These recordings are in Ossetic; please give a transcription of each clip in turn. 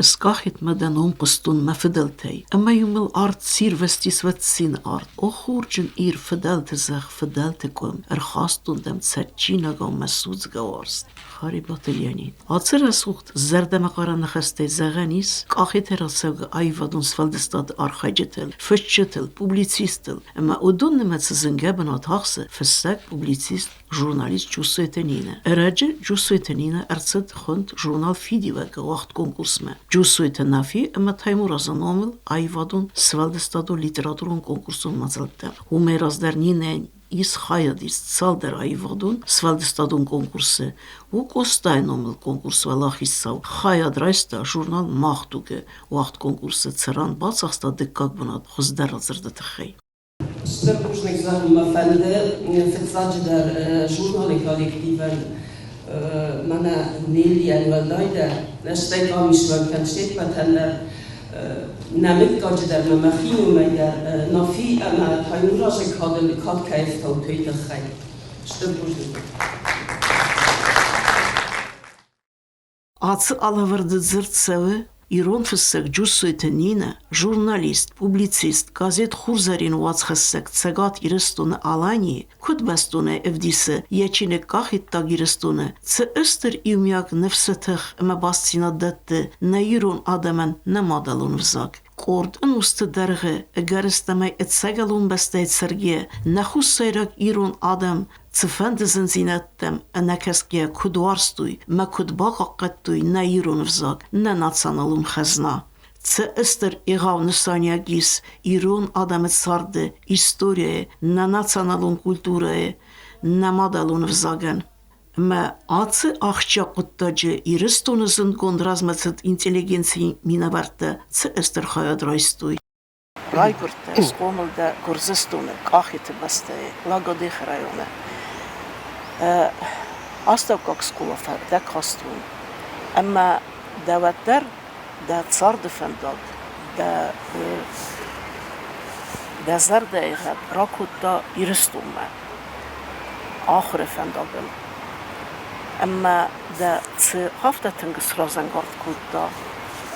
Ыскъахет-ма дӕ ном хъуыстон мӕ фыдӕлтӕй, Ӕмӕ-иу мыл арт сирвӕзтис уӕд цины арт. О хурджын Ир, фыдӕлты зӕхх, фыдӕлты къуым, Ӕрхастон дӕм цӕджджинагау мӕ судзгӕ уарзт. Харебаты Леонид. Ацы рӕсугъд зӕрдӕмӕхъарӕн ныхӕстӕй зӕгъӕн ис, Къахетӕй рацӕугӕ аивадон сфӕлдыстады архайджытыл, фысджытыл, публицисттыл ӕмӕ уыдон нымӕцы зынгӕ бынат ахсы фыссӕг, публицист, журналист Джусойты Нинӕ. Ӕрӕджы Джусойты Нинӕ ӕрцыд хуынд журнал «Фидиуӕг-ы уагъд конкурсмӕ. Джусойты Нафи ӕмӕ Таймуразы номыл аивадон сфӕлдыстадон литературон конкурсон мадзӕлттӕ. Уымӕй раздӕр Нинӕйӕн ис хайадист цалдӕр аивадон сфӕлдыстадон конкурсы. У Къостайы номыл конкурсы уӕлахиздзау. Хайад райста журнал «Мах дуг-ы уагъд конкурсы, цыран бацахста дыккаг бынат хуыздӕр радзырды тыххӕй. Стыр бузныг зӕгъын мӕ фӕнды фыццаджыдӕр журналы коллективӕн, мӕнӕ Неллийӕн уӕлдайдӕр, стӕй къамисуӕнгтӕн се ппӕтӕн дӕр, нӕ мыггаджы дӕр ӕмӕ мӕхи номӕй дӕр Нафи ӕмӕ Таймуразы кадыл кад кӕй ӕфтаут, уый тыххӕй. Стыр бузныг. Ацы алӕвӕрды дзырд цӕуы ирон фыссӕг Джусойты Нинӕ, журналист, публицист, газет «Хурзӕрин» уацхӕссӕг Цӕгат Ирыстоны Аланийы куыд бӕстонӕй ӕвдисы йӕ чиныг «Къахеттаг Ирыстоны» цы стыр иумиаг ныфсы тых ӕмӕ бастдзинад дӕтты нӕ ирон адӕмӕн нӕ мадӕлон ӕвзаг. Къорд ӕнусты дӕргъы ӕгӕрыстӕмӕй ӕцӕгӕлон бӕстӕйы цӕргӕ нӕ хуссайраг ирон адӕм Цыфӕнды зындзинӕдтӕм ӕнӕкӕсгӕйӕ куыд уарзтой мӕ куыд бахъахъхъӕдтой нӕ ирон ӕвзаг, нӕ националон хӕзна. Цы стыр егъау нысаниуӕг ис ирон адӕмы царды, историйӕйы, нӕ националон культурӕйы, нӕ мадӕлон ӕвзагӕн. Ӕмӕ ацы ахсджиаг хъуыддаджы Ирыстоны зындгонд размӕцыд интеллигенцийы минӕвӕрттӕ цы стыр хайад райстой. Райгуырдтӕ, схъомыл дӕ Гуырдзыстоны Къахеты бӕстӕйы, Лагодехы районы. Астӕуккаг скъола дӕ каст уым. Ӕмӕ дӕ уӕддӕр дӕ царды фӕндаг, дӕ дӕ зӕрдӕйы гъӕд ракодта Ирыстонмӕ ахуыры фӕндагыл. Ӕмӕ дӕ цы афтӕ тынг сразӕнгард кодта,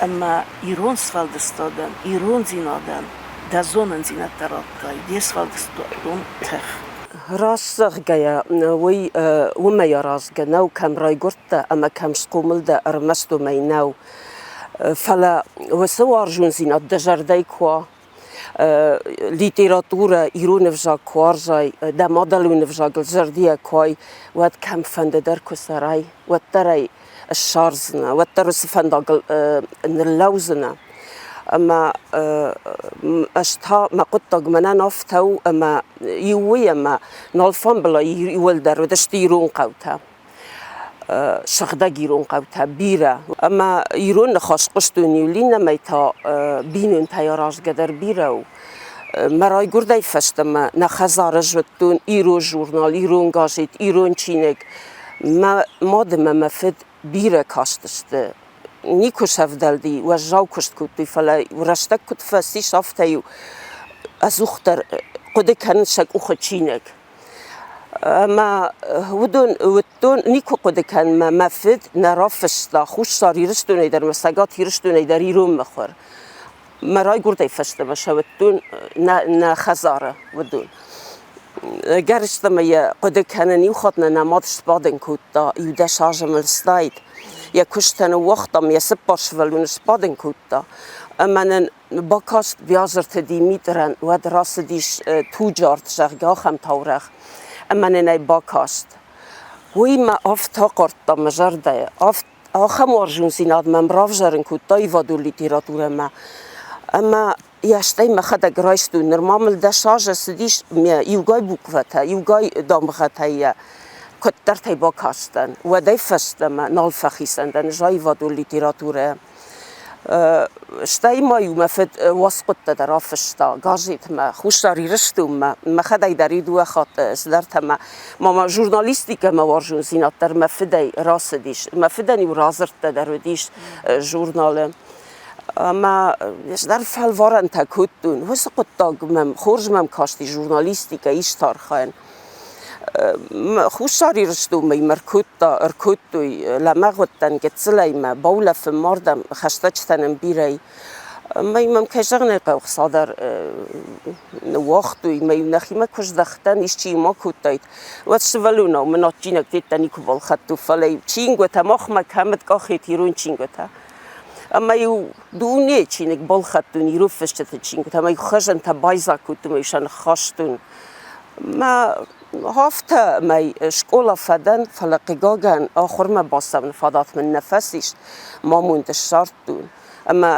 ӕмӕ ирон сфӕлдыстадӕн, ирондзинадӕн дӕ зонындзинӕдтӕ радтай, де сфӕлдыстадон тых? Раст зӕгъгӕйӕ, уый уымӕй аразгӕ нӕу, кӕм райгуырдтӕ ӕмӕ кӕм схъомыл дӕ, ӕрмӕст уымӕй нӕу. Фӕлӕ уыцы уарзондзинад дӕ зӕрдӕйы куы уа, литературӕ ирон ӕвзаг куы уарзай, дӕ мадӕлон ӕвзагыл зӕрдийӕ куы уай, уӕд кӕмфӕнды дӕр куы цӕрай, уӕддӕр ӕй ссардзынӕ, уӕддӕр уыцы фӕндагыл ныллӕудзынӕ. Ӕмӕ ӕз та мӕ хъуыддаг мӕнӕн афтӕ у, ӕмӕ иу уый ӕмӕ Налфамбылайы иуылдӕр уыдысты ирон хъӕутӕ. Сыгъдӕг ирон хъӕутӕ бирӕ. Ӕмӕ ирон ныхас хъуыстон иу иннӕмӕй та бинонтӕй аразгӕ дӕр бирӕ у. Мӕ райгуырдӕй фӕстӕмӕ нӕ хӕдзары зыдтон ирон журнал, ирон газет, ирон чиныг. Мӕ мад ӕмӕ мӕ фыд бирӕ кастысты. Никуы сӕвдӕлди, уӕззау куыст кодтой, фӕлӕ рӕстӕг куыд фӕцис, афтӕ-иу ӕдзухдӕр хъуыды кӕнын сӕ къухы чиныг. Ӕмӕ уыдон уыдтон, никуы хъуыды кӕнын, мӕ фыд нӕ рафыста Хуссар Ирыстонӕй дӕр ӕмӕ Цӕгат Ирыстонӕй дӕр ирон мыхуыр. Мӕ райгуырдӕй фӕстӕмӕ сӕ уыдтон нӕ хӕдзары уыдон. Ӕгӕрыстӕмӕй йӕ хъуыды кӕнын, иу хатт нӕ нӕ мад сбадын кодта, иу-дӕс азы мыл стаид. Йӕ куыстӕн ныууагътам, йӕ цыппар сывӕллоны сбадын кодта. Ӕмӕ нын бакаст Биазырты Димитрӕн, уӕд рацыдис туджы арт, зӕгъгӕ, ахӕм таурӕгъ. Ӕмӕ нын ӕй бакаст. Уый мӕ афтӕ хъардта мӕ зӕрдӕйы, ахӕм уарзондзинад мӕм равзӕрын кодта аивадон литературӕмӕ. Ӕмӕ йӕ стӕй мӕхӕдӕг райстон, нырма мыл 10 азы цыдис мӕ иугай буквӕтӕ, иугай дамгъӕтӕй йӕ куыддӕртӕй бакастӕн. Уӕдӕй фӕстӕмӕ нал фӕхицӕн дӕн ӕз аивадон литературӕйӕ. Стӕй ма-иу мӕ фыд уацхъуыдтӕ дӕр афыста газетмӕ, Хуссар Ирыстонмӕ. Мӕхӕдӕг дӕр иу дыууӕ хатты цыдӕртӕ мӕ ма журналистикӕмӕ уарзондзинад дӕр мӕ фыдӕй рацыдис. Мӕ фыдӕн-иу радзырдтӕ дӕр уыдис журналы. Ӕмӕ ӕз дӕр фӕлварӕнтӕ кодтон. Уыцы хъуыддаг мӕм хорз мӕм касти журналистикӕ, исты архайын. Хуссар Ирыстонмӕ мӕ ӕркодта, ӕркодтой лӕмӕгъ уыдтӕн гыццылӕй мӕ баулӕфын мардӕм, хӕстӕджытӕ нын бирӕ. Ӕмӕ мӕм, кӕй зӕгъын ӕй хъӕуы, цалдӕр ныууагътой, ӕмӕ-иу нӕхимӕ куы здӕхтӕн, исчи-иу ма кодтаид, уӕд сывӕллонау мын адджинӕгтӕ никуы балхӕдтой, фӕлӕ чингуытӕ махмӕ кӕм уыд къахет ирон чингуытӕ. Ӕмӕ-иу дунейы чиныг балхӕдтон, ирон фысджыты чингуытӕ, ӕмӕ-иу хызынтӕ байдзаг кодтон ӕмӕ-иу сӕ ныххастон. Мӕ афтӕ мӕ скъола фӕдӕн, фӕлӕ хъыгагӕн ахуырмӕ бацӕуыны фадат мын нӕ фӕцис, мӕ амонд ссардтон. Ӕмӕ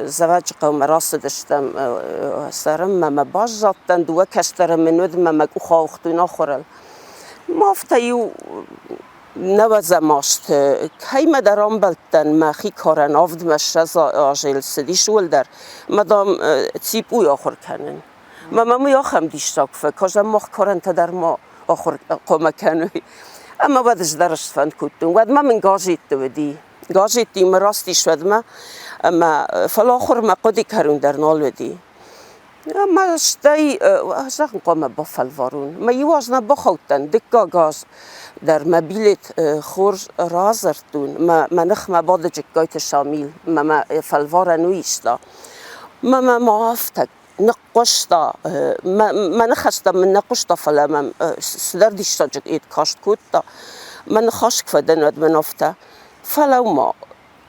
Дзӕуӕджыхъӕумӕ рацыдыстӕм цӕрынмӕ мӕ баззадтӕн, дыууӕ кӕстӕры мын уыд ӕмӕ мӕ къух ауыгътон ахуырыл. Ма афтӕ иу нӕуӕдзӕм азты кӕимӕ дӕр амбӕлдтӕн мӕхи карӕн авдмӕ 20 азы цыдис уӕлдӕр, мӕ, дам, ЦИПУ-йы ахуыр кӕнын. Мӕ мӕм уый ахӕм диссаг фӕкаст, мах карӕнтӕ дӕр ма ахуыр хъуамӕ кӕной. Ӕмӕ уӕд ӕз дӕр сфӕнд кодтон. Уӕдмӕ мын газетты уыди. Газеттимӕ рацыдис уӕдмӕ, ӕмӕ фӕлӕ ахуырмӕ хъуыды кӕрон дӕр нал уыди. Ӕмӕ стӕй зӕгъын хъуамӕ бафӕлварон. Мӕ иу аз нӕ бахаудтӕн, дыккаг аз дӕр мӕ билет хорз радзырдтон. Мӕ мӕ ныхмӕ бады Джыккайты Шамил, мӕ мӕ фӕлварӕн уый иста. Мӕ мӕ ма афтӕ ныхъхъуыста, мӕ ныхӕстӕм мын нӕ хъуыста, фӕлӕ мӕм цыдӕр диссаджы каст кодта. Мӕ ныхас куы фӕдӕн, уӕд мын афтӕ: фӕлӕуу-ма,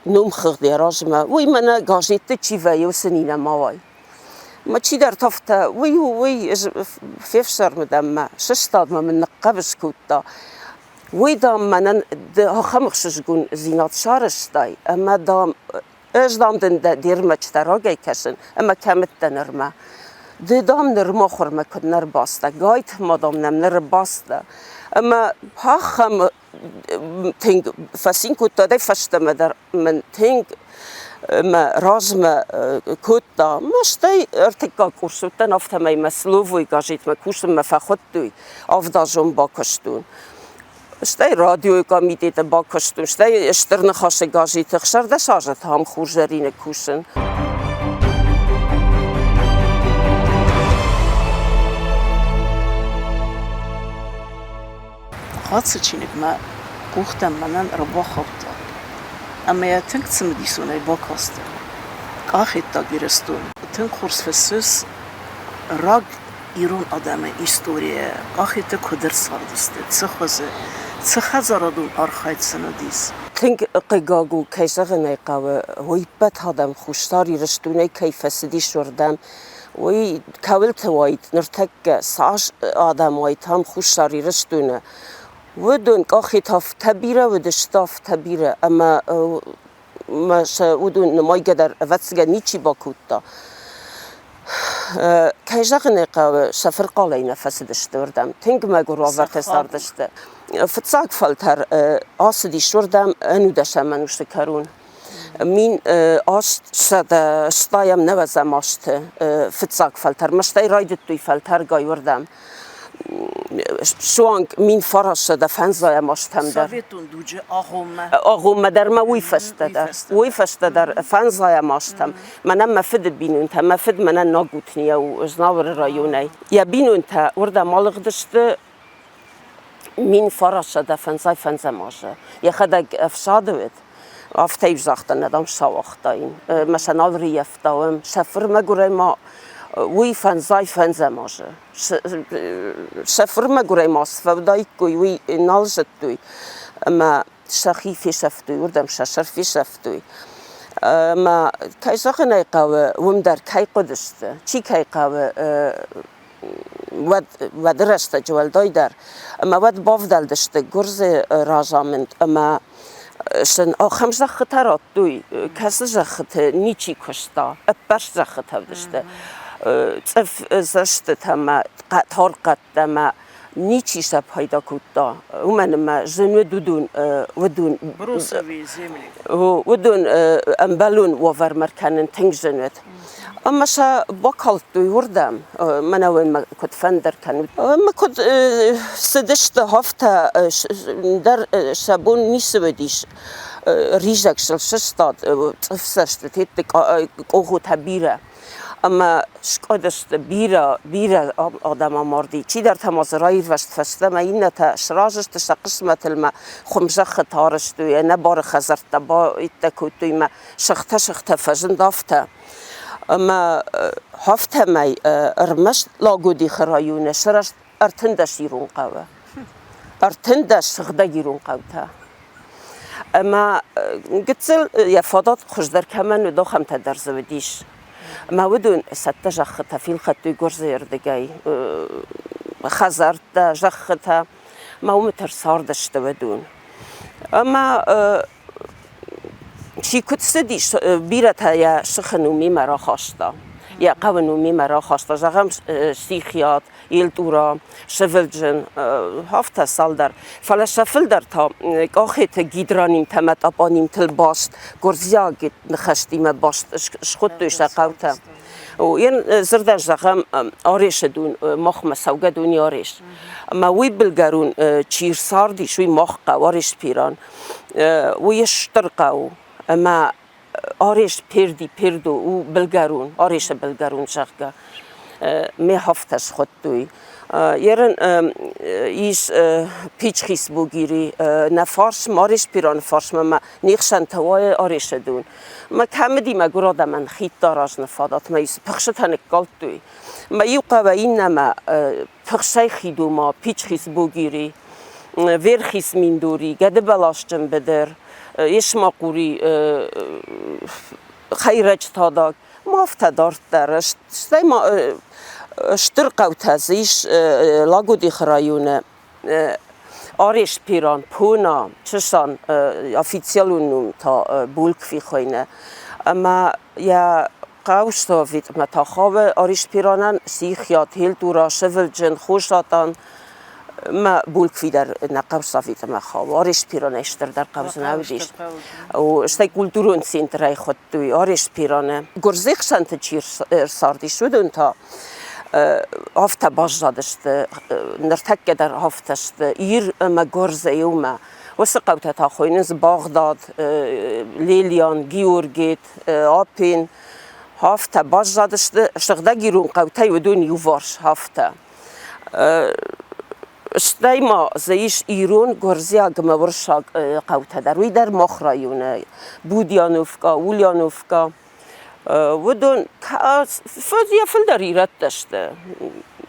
номхыгъд йӕ размӕ, уый мӕнӕ газетты чи вӕййы, уыцы Нинӕ ма уай. Мӕ чидӕртӕ афтӕ, уый у, уый, фефсӕрмы дӕм мӕ, сыстад мӕ мын ныхъхъӕбыс кодта. Уый, дам, мӕнӕн ды ахӕм ӕхсызгондзинад сарӕзтай, ӕмӕ, дам, Ӕз, дам, дын дӕ де рмӕджытӕ рагӕй кӕсын, ӕмӕ кӕм уыдтӕ нырмӕ? Ды, дам, нырма хурмӕ куыд нӕ рбацыдтӕ, гайтма, дам, нӕм ныр ӕрбацыдтӕ. Ӕмӕ ахӕм тынг фӕцин кодта, уӕдӕй фӕстӕмӕ дӕр мын тынг мӕ размӕ кодта. Мӕ стӕй ӕртыккаг курс уыдтӕн, афтӕмӕй мӕ Словойы газетмӕ кусынмӕ фӕхуыдтой, авдазон бакуыстон. Стӕй радиойы комитеты бакуыстон, стӕй Стыр Ныхасы газеты 16 азы та ам Хурзӕрины кусын. Ацы чиныг мӕ къухтӕм мӕнӕн ӕрбахаудта ӕмӕ йӕ тынг цымыдисонӕй бакастӕн. Къахеттаг Ирыстон тынг хорз фӕссыс раг ирон адӕмы историйӕ къахеты куыд ӕрцардысты, цы хуызы, цы хӕдзарадон архайд сын уыдис. Тынг хъыгаг у, кӕй зӕгъын ӕй хъӕуы, уый ӕппӕт адӕм Хуссар Ирыстонӕй кӕй фӕцыдис уырдӕм, уый кӕуылты уаид ныртӕккӕ, цас адӕм уаид ам Хуссар Ирыстоны. Уыдон къахет афтӕ бирӕ уыдысты, афтӕ бирӕ, ӕмӕ мӕ сӕ уыдон нымайгӕ дӕр, ӕвӕццӕгӕн, ничи бакодта. Кӕй зӕгъын ӕй хъӕуы, сӕ фырхъалӕй нӕ фӕцыдысты уырдӕм. Тынг мӕгуыр уавӕрты цардысты. Фыццаг фӕлтӕр ацыдис уырдӕм ӕнудӕсӕм ӕнусы кӕрон. 1890 нӕуӕдзӕм азты фыццаг фӕлтӕр, мӕстӕй райдыдтой фӕлтӕргай уырдӕм. Суанг 1905 азтӕм дӕр. Советон дуджы агъоммӕ. Агъоммӕ дӕр ма уый фӕстӕ дӕр. Уый фӕстӕ дӕр фӕндзайӕм азтӕм. Мӕнӕн мӕ фыды бинонтӕ, мӕ фыд мӕнӕн Нагутнийӕ у, Знауыры районӕй. Йӕ бинонтӕ уырдӕм алыгъдысты 1955 азы. Йӕхӕдӕг ӕфсады уыд. Афтӕ-иу загъта, нӕ, дам, сауагътаин. Мӕ сӕ нал рыййӕфтауӕм. Сӕ фырмӕгуырӕй ма уый фӕндзай фӕндзӕм азы. Сӕ фырмӕгуырӕй ма цы фӕуыдаиккой, уый нал зыдтой. Ӕмӕ сӕхи фесӕфтой, уырдӕм сӕ сӕр фесӕфтой. Ӕмӕ, кӕй зӕгъын ӕй хъӕуы, уым дӕр кӕй хъуыдысты, чи кӕй хъӕуы, уӕд, уӕды рӕстӕджы уӕлдайдӕр. Ӕмӕ уӕд бавдӕлдысты гуырдзы разамынд ӕмӕ сын ахӕм зӕххытӕ радтой, кӕцы зӕххыты ничи куыста, ӕппӕрст зӕххытӕ уыдысты. Цъыф цӕстытӕ ӕмӕ тар хъӕдтӕ ӕмӕ ничи сӕ пайда кодта, уымӕн ӕмӕ зын уыд уыдон уыдон уыдон ӕмбӕлон уавӕрмӕ ӕркӕнын тынг зын уыд. Ӕмӕ сӕ бакалдтой уырдӕм, мӕнӕ уын куыд фӕндыр кӕнут. Ӕмӕ куыд цыдысты, афтӕ дӕр сӕ бон ницы уыдис. Ризӕг сыл сыстад, цъыфдзӕстытӕ, къогъотӕ бирӕ. Ӕмӕ скъуыдысты, бирӕ, бирӕ адӕм амарди. Чидӕртӕ ма дзы раирвӕзт фӕстӕмӕ, иннӕтӕ сразы сты сӕ хъысмӕтыл мӕ хуымзӕххытӕ арӕзтой, ӕнӕбары хӕдзӕрттӕ баиттӕ кодтой мӕ сыхтӕ-сыхтӕ фӕзынд афтӕ. Ӕмӕ афтӕмӕй ӕрмӕст Лагодихы районы сырӕзт 13 ирон хъӕуы. 13 сыгъдӕг ирон хъӕутӕ. Ӕмӕ гыццыл йӕ фадат хуыздӕр кӕмӕн уыд, ахӕмтӕ дӕр дзы уыдис. Ӕмӕ уыдон цӕттӕ зӕххытӕ фелхӕдтой гуырдзыйы рдыгӕй, хӕдзӕрттӕ, зӕххытӕ. Ӕмӕ уымыты ӕрцардысты уыдон. Ӕмӕ чи куыд цыдис, бирӕтӕ йӕ сыхы номимӕ рахаста, йӕ хъӕуы номимӕ рахаста, зӕгъӕм, Сихиат, Елтъура, Сывылджын, афтӕ цалдӕр. Фӕлӕ сӕ фылдӕр та Къахеты гидронимтӕ ӕмӕ тъӕпӕнимтыл баст, гуырдзиаг ныхӕстимӕ баст схуыдтой сӕ хъӕутӕ. Дзырдӕн зӕгъӕм, Аресы дон, махмӕ цӕугӕдони Арес. Ӕмӕ уый былгӕрон чи рцардис, уый мах хъӕу, Ареспиран. Уый стыр хъӕу ӕмӕ Арес Перди, Пердо у былгӕрон, Аресы былгӕрон, зӕгъгӕ, ме хафтӕ схуыдтой. Ерын ис Пичхисбугири нӕ фарсмӕ, Ареспираны фарсмӕ ӕмӕ не хсӕнтӕ уайы Аресы дон. Мӕ кӕмыди мӕгуыр адӕмӕн хидтӕ аразыны фадат ма ис, пыхсытӕ ныккалдтой. Мӕ иу хъӕуӕй иннӕмӕ пыхсӕй хидума Пичхисбугири, Верхис Миндури, гӕдыбӕласджын быдыр, Есмахъури хӕйрӕджытадаг, ма афтӕ дарддӕр. Стӕй ма стыр хъӕутӕ дзы ис Лагодихы районы Ареспиран, Пона, Чысан, официалон ном та Булкви хуыйны. Ӕмӕ йӕ хъӕусоветмӕ та хауы Ареспиранӕн Сихиат, Елтура, Сывылджын, Хосатан мӕ Булкви дӕр нӕ хъӕусоветмӕ хауы. Ареспиранӕй стырдӕр хъӕу дзы нӕ уыдис. Стӕй культурон центрӕй хуыдтой Ареспираны. Гуырдзы хсӕнты чи рцардис, уыдон та афтӕ баззадысты, ныртӕккӕ дӕр афтӕ сты, Ир ӕмӕ Гуырдзы иумӕ. Уыцы хъӕутӕ та хуыйнынц Багъдад, Лелиан, Георгет, Апен. Афтӕ баззадысты сыгъдӕг ирон хъӕутӕй уыдон иуварс афтӕ. Стӕй ма дзы ис ирон, гуырдзиаг ӕмӕ уырыссаг хъӕутӕ дӕр. Уый дӕр мах районы Будьяновка, Ульяновка. Уыдон йӕ фылдӕр ирӕттӕ сты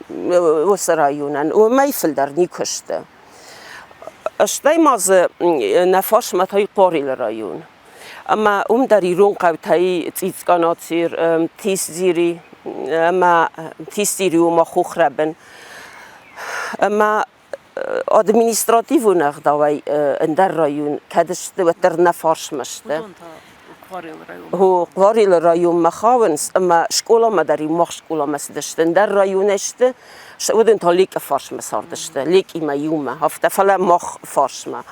уыцы районӕн, уымӕй фылдӕр никуы сты. Стӕй ма дзы нӕ фарсмӕ та и Хъорелы район. Ӕмӕ уым дӕр ирон хъӕутӕй Цъицъкъанацир, Тисдзири ӕмӕ Тисдзири у мӕ хохрӕбын. Ӕмӕ административон ӕгъдауӕй ӕндӕр район кӕд сты, уӕддӕр нӕ фарсмӕ сты. Хъварелы районмӕ хауынц ӕмӕ скъоламӕ дӕр иу мах скъоламӕ цыдысты. Ӕндӕр районӕй сты, уыдон та Лекъы фарсмӕ цардысты, Лекъимӕ иумӕ, афтӕ, фӕлӕ мах фарсмӕ.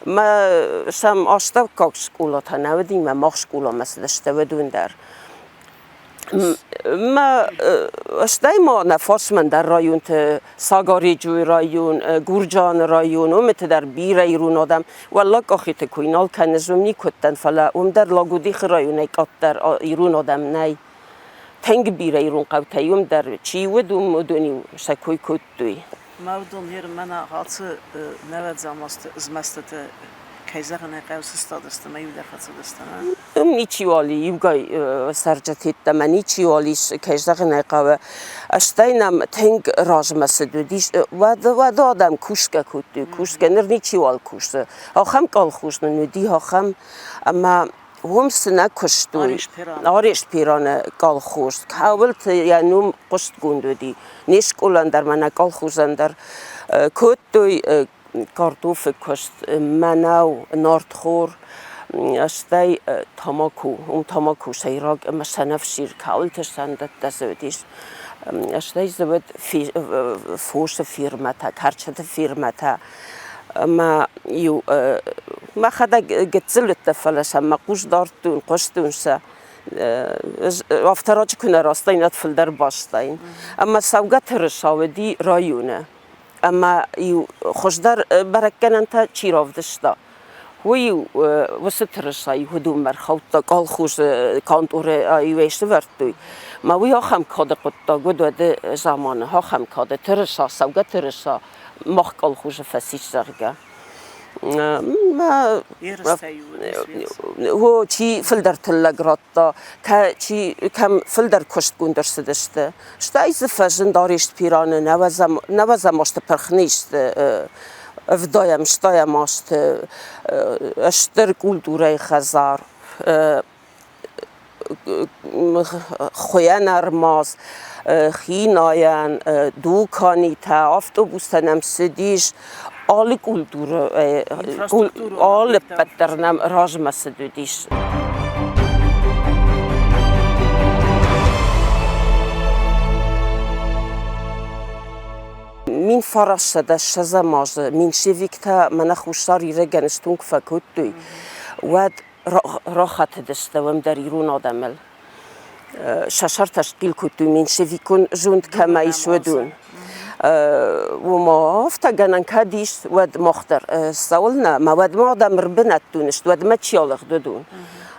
Мӕ сӕм астӕуккаг скъолатӕ нӕ уыди, мӕ мах скъоламӕ цыдысты уыдон дӕр. Мӕ стӕй ма нӕ фарсмӕ ӕндӕр районты, Сагареджойы район, Гурджаны район, уымыты дӕр бирӕ ирон адӕм. Уӕллаг Къахеты кой нал кӕныс, уым никуы уыдтӕн, фӕлӕ уым дӕр Лагодихы районӕй къаддӕр ирон адӕм нӕй. Тынг бирӕ ирон хъӕутӕй уым дӕр чи уыд, уым уыдон-иу сӕ кой кодтой. Мӕ уыдон ныр мӕнӕ ацы нӕуӕдзӕм азты змӕстыты, кӕй зӕгъын ӕй хъӕуы, сыстадысты мӕ иу дӕр фӕцыдысты, нӕ? Уым ничиуал и, иугай цӕрджыты йеддӕмӕ ничиуал ис, кӕй зӕгъын ӕй хъӕуы. Стӕй нӕм тынг размӕ цыд уыдис. Уӕд, уӕд адӕм кусгӕ кодтой, кусгӕ. Ныр ничиуал кусы. Ахӕм колхоз нын уыди, ахӕм, ӕмӕ уым цы нӕ куыстой, Ареспираны колхоз, кӕуылты йӕ ном хъуыстгонд уыди. Не скъолӕн дӕр ма нӕ колхозӕн дӕр кодтой картофы куыст, мӕнӕу, нартхор, стӕй тамако. Уым тамако сӕйраг ӕмӕ сӕнӕфсир кӕуылты сӕндӕттӕ дзы уыдис. Стӕй дзы уыд фосы фермӕтӕ, кӕрчыты фермӕтӕ. Ӕмӕ-иу мӕхӕдӕг гыццыл уыдтӕн, фӕлӕ сӕм мӕ хъус дардтон, хъуыстон сӕ. Афтӕ раджы куы нӕ рацыдаин, уӕд фылдӕр бастаин. Ӕмӕ цӕугӕ тырыса уыди районы. Ӕмӕ-иу хуыздӕр бӕрӕггӕнӕнтӕ чи равдыста. Уый-иу уыцы тырысайы уыдонмӕ ӕрхаудта, колхозы конторӕ-иу ӕй сӕвӕрдтой. Мӕ уый ахӕм кады хъуыддаг уыд уӕды заманы, ахӕм кады тырыса, цӕугӕ тырыса мах колхозы фӕцис, зӕгъгӕ. О, чи фылдӕр тыллӕг радта, чи кӕм фылдӕр куыстгонд ӕрцыдысты. Стӕй дзы фӕзынд Арест Пираны нӕуӕдзӕм азты пырх низты ӕвдайӕм, стайӕм азты стыр культурӕйы хӕдзар, хуыйӕн ӕрмадз, хинайӕн, дуканитӕ, автобустӕ нӕм цыдис, алы культурӕ, алы ппӕт дӕр нӕм размӕ цыд уыдис. 1920 азы меньшевиктӕ мӕнӕ Хуссар Иры гӕныстон куы фӕкодтой, уӕд рахатыдысты уым дӕр ирон адӕмыл. Сӕ сӕртӕ схъил кодтой, меньшевикон зонд кӕмӕ ис, уыдон. Уымӕ афтӕ гӕнӕн кӕд ис, уӕд мах дӕр цӕуылнӕ? Мӕ уӕдмӕ адӕм ӕрбынӕттон сты, уӕдмӕ чи алыгъд, уыдон.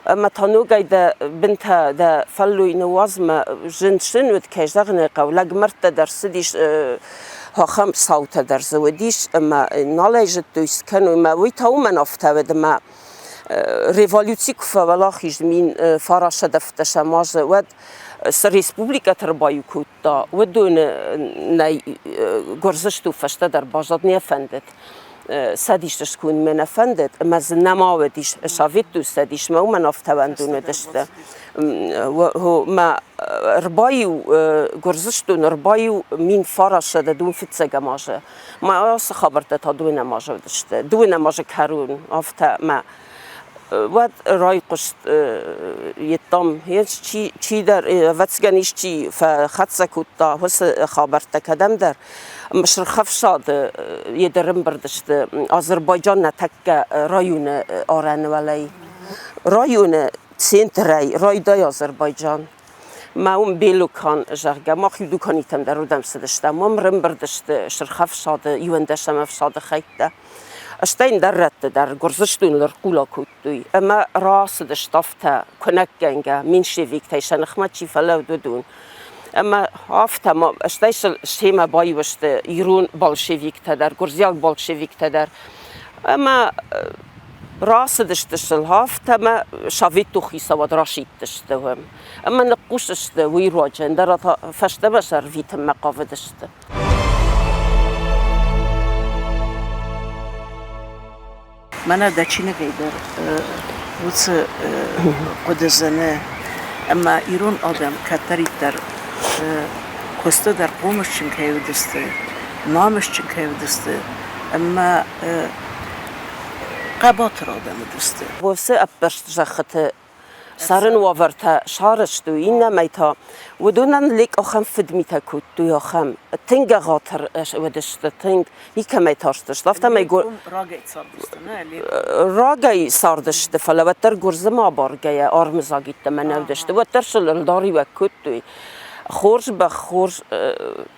Ӕмӕ та ногӕй дӕ бынтӕ, дӕ фӕллой ныууадз мӕ зын сын уыд, кӕй зӕгъын ӕй хъӕуы, лӕгмӕрдтӕ дӕр цыдис, ахӕм цаутӕ дӕр дзы уыдис, ӕмӕ нал ӕй зыдтой, цы кӕной. Мӕ уый та уымӕн афтӕ уыд, ӕмӕ революци куы фӕуӕлахиз 1917 азы, уӕд цы республикӕты ӕрбаиу кодта, уыдоны нӕй Гуырдзыстон фӕстӕдӕр баззад, не фӕндыд. Цӕдисты скондмӕ нӕ фӕндыд, ӕмӕ дзы нӕма уыдис Советон Цӕдисмӕ, уымӕн афтӕ уӕндон уыдысты. Мӕ ӕрбаиу Гуырдзыстон ӕрбаиу 1905 азы. Мӕ ацы хабӕрттӕ та дыууынӕм азы уыдысты. Дыууынӕм азы кӕрон афтӕ мӕ уӕд райхъуыст йеддӕм чидӕр, ӕвӕццӕгӕн, исчи фӕхӕццӕ кодта уыцы хабӕрттӕ кӕдӕмдӕр. Сырх ӕфсады йед ӕрӕмбырд сты Азербайджан нӕ тӕккӕ районы арӕны уӕлӕй. Районы центрӕй райдайы Азербайджан. Мӕ уым Белукан, зӕгъгӕ, мах иу дуканитӕм дӕр уырдӕм цыдыстӕм. Уым ӕрӕмбырд сты Сырх ӕфсады, иуӕндӕсӕм ӕфсады хӕйттӕ. Стӕй ӕндӕр рӕтты дӕр Гуырдзыстоныл ӕрхъула кодтой ӕмӕ рацыдысты афтӕ куынӕггӕнгӕ меньшевиктӕй сӕ ныхмӕ чи фӕлӕуд, уыдон. Ӕмӕ афтӕ ма стӕй сыл семӕ баиу сты ирон большевиктӕ дӕр, гуырдзиаг большевиктӕ дӕр. Ӕмӕ рацыдысты сыл афтӕ ӕмӕ советон хицауад расидтысты уым. Ӕмӕ ныхъхъус сты уый руаджы, ӕндӕра та фӕстӕмӕ сӕ ӕрвитынмӕ хъавыдысты. Мӕнӕ дӕ чиныгӕй дӕр уыцы хъуыды зыны, ӕмӕ ирон адӕм кӕддӕриддӕр куысты дӕр хъомысджын кӕй уыдысты, намысджын кӕй уыдысты ӕмӕ хъӕбатыр адӕм уыдысты. Уыцы ӕппӕрст зӕххыты цӕрын уавӕртӕ сарӕзтой, иннӕмӕй та уыдонӕн лек ахӕм фыдмитӕ кодтой, ахӕм тынг ӕгъатыр уыдысты, тынг никӕмӕй тарстысты. Афтӕмӕй рагӕй цардысты, нӕ? Рагӕй цардысты, фӕлӕ уӕддӕр гуырдзымӕ абаргӕйӕ армыдзаг йеддӕмӕ нӕ уыдысты, уӕддӕр сыл ӕлдариуӕг кодтой. Хорз бӕх, хорз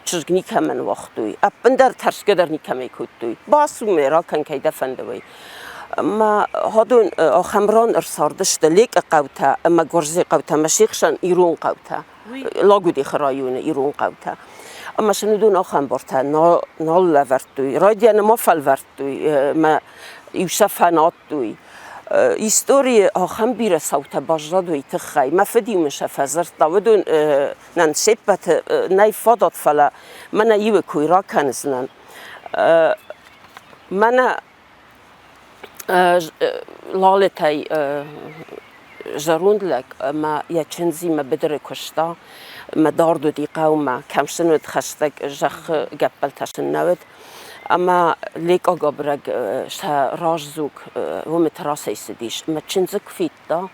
чызг никӕмӕн уагътой, ӕппындӕр тӕрсгӕ дӕр никӕмӕй кодтой. Бацу мӕ, ракӕн, кӕй дӕ фӕнды, уый. Ӕмӕ уыдон ахӕм ран ӕрцардысты Лекъы хъӕутӕ ӕмӕ Гуырдзыйы хъӕутӕ ӕмӕ се хсӕн ирон хъӕутӕ, Лагудихы районы ирон хъӕутӕ. Ӕмӕ сын уыдон ахӕм бартӕ нал лӕвӕрдтой. Райдианы ма фӕлвӕрдтой ӕмӕ иу сӕ фӕнадтой. Историйы ахӕм бирӕ цаутӕ баззад уый тыххӕй. Мӕ фыд-иу мын сӕ фӕдзырдта. Уыдон нӕн се ппӕты нӕй фадат, фӕлӕ мӕнӕ иуы кой ракӕндзынӕн. Мӕнӕ Лалытӕй зӕронд лӕг ӕмӕ йӕ чындзимӕ быдыры куыста ӕмӕ дард уыди хъӕумӕ, кӕм сын уыд хӕстӕг зӕххы гӕппӕлтӕ сын нӕ уыд. Ӕмӕ лекъа гӕбырӕг сӕ раздзог уымыты рацӕйцыдис ӕмӕ чындзы куы федта,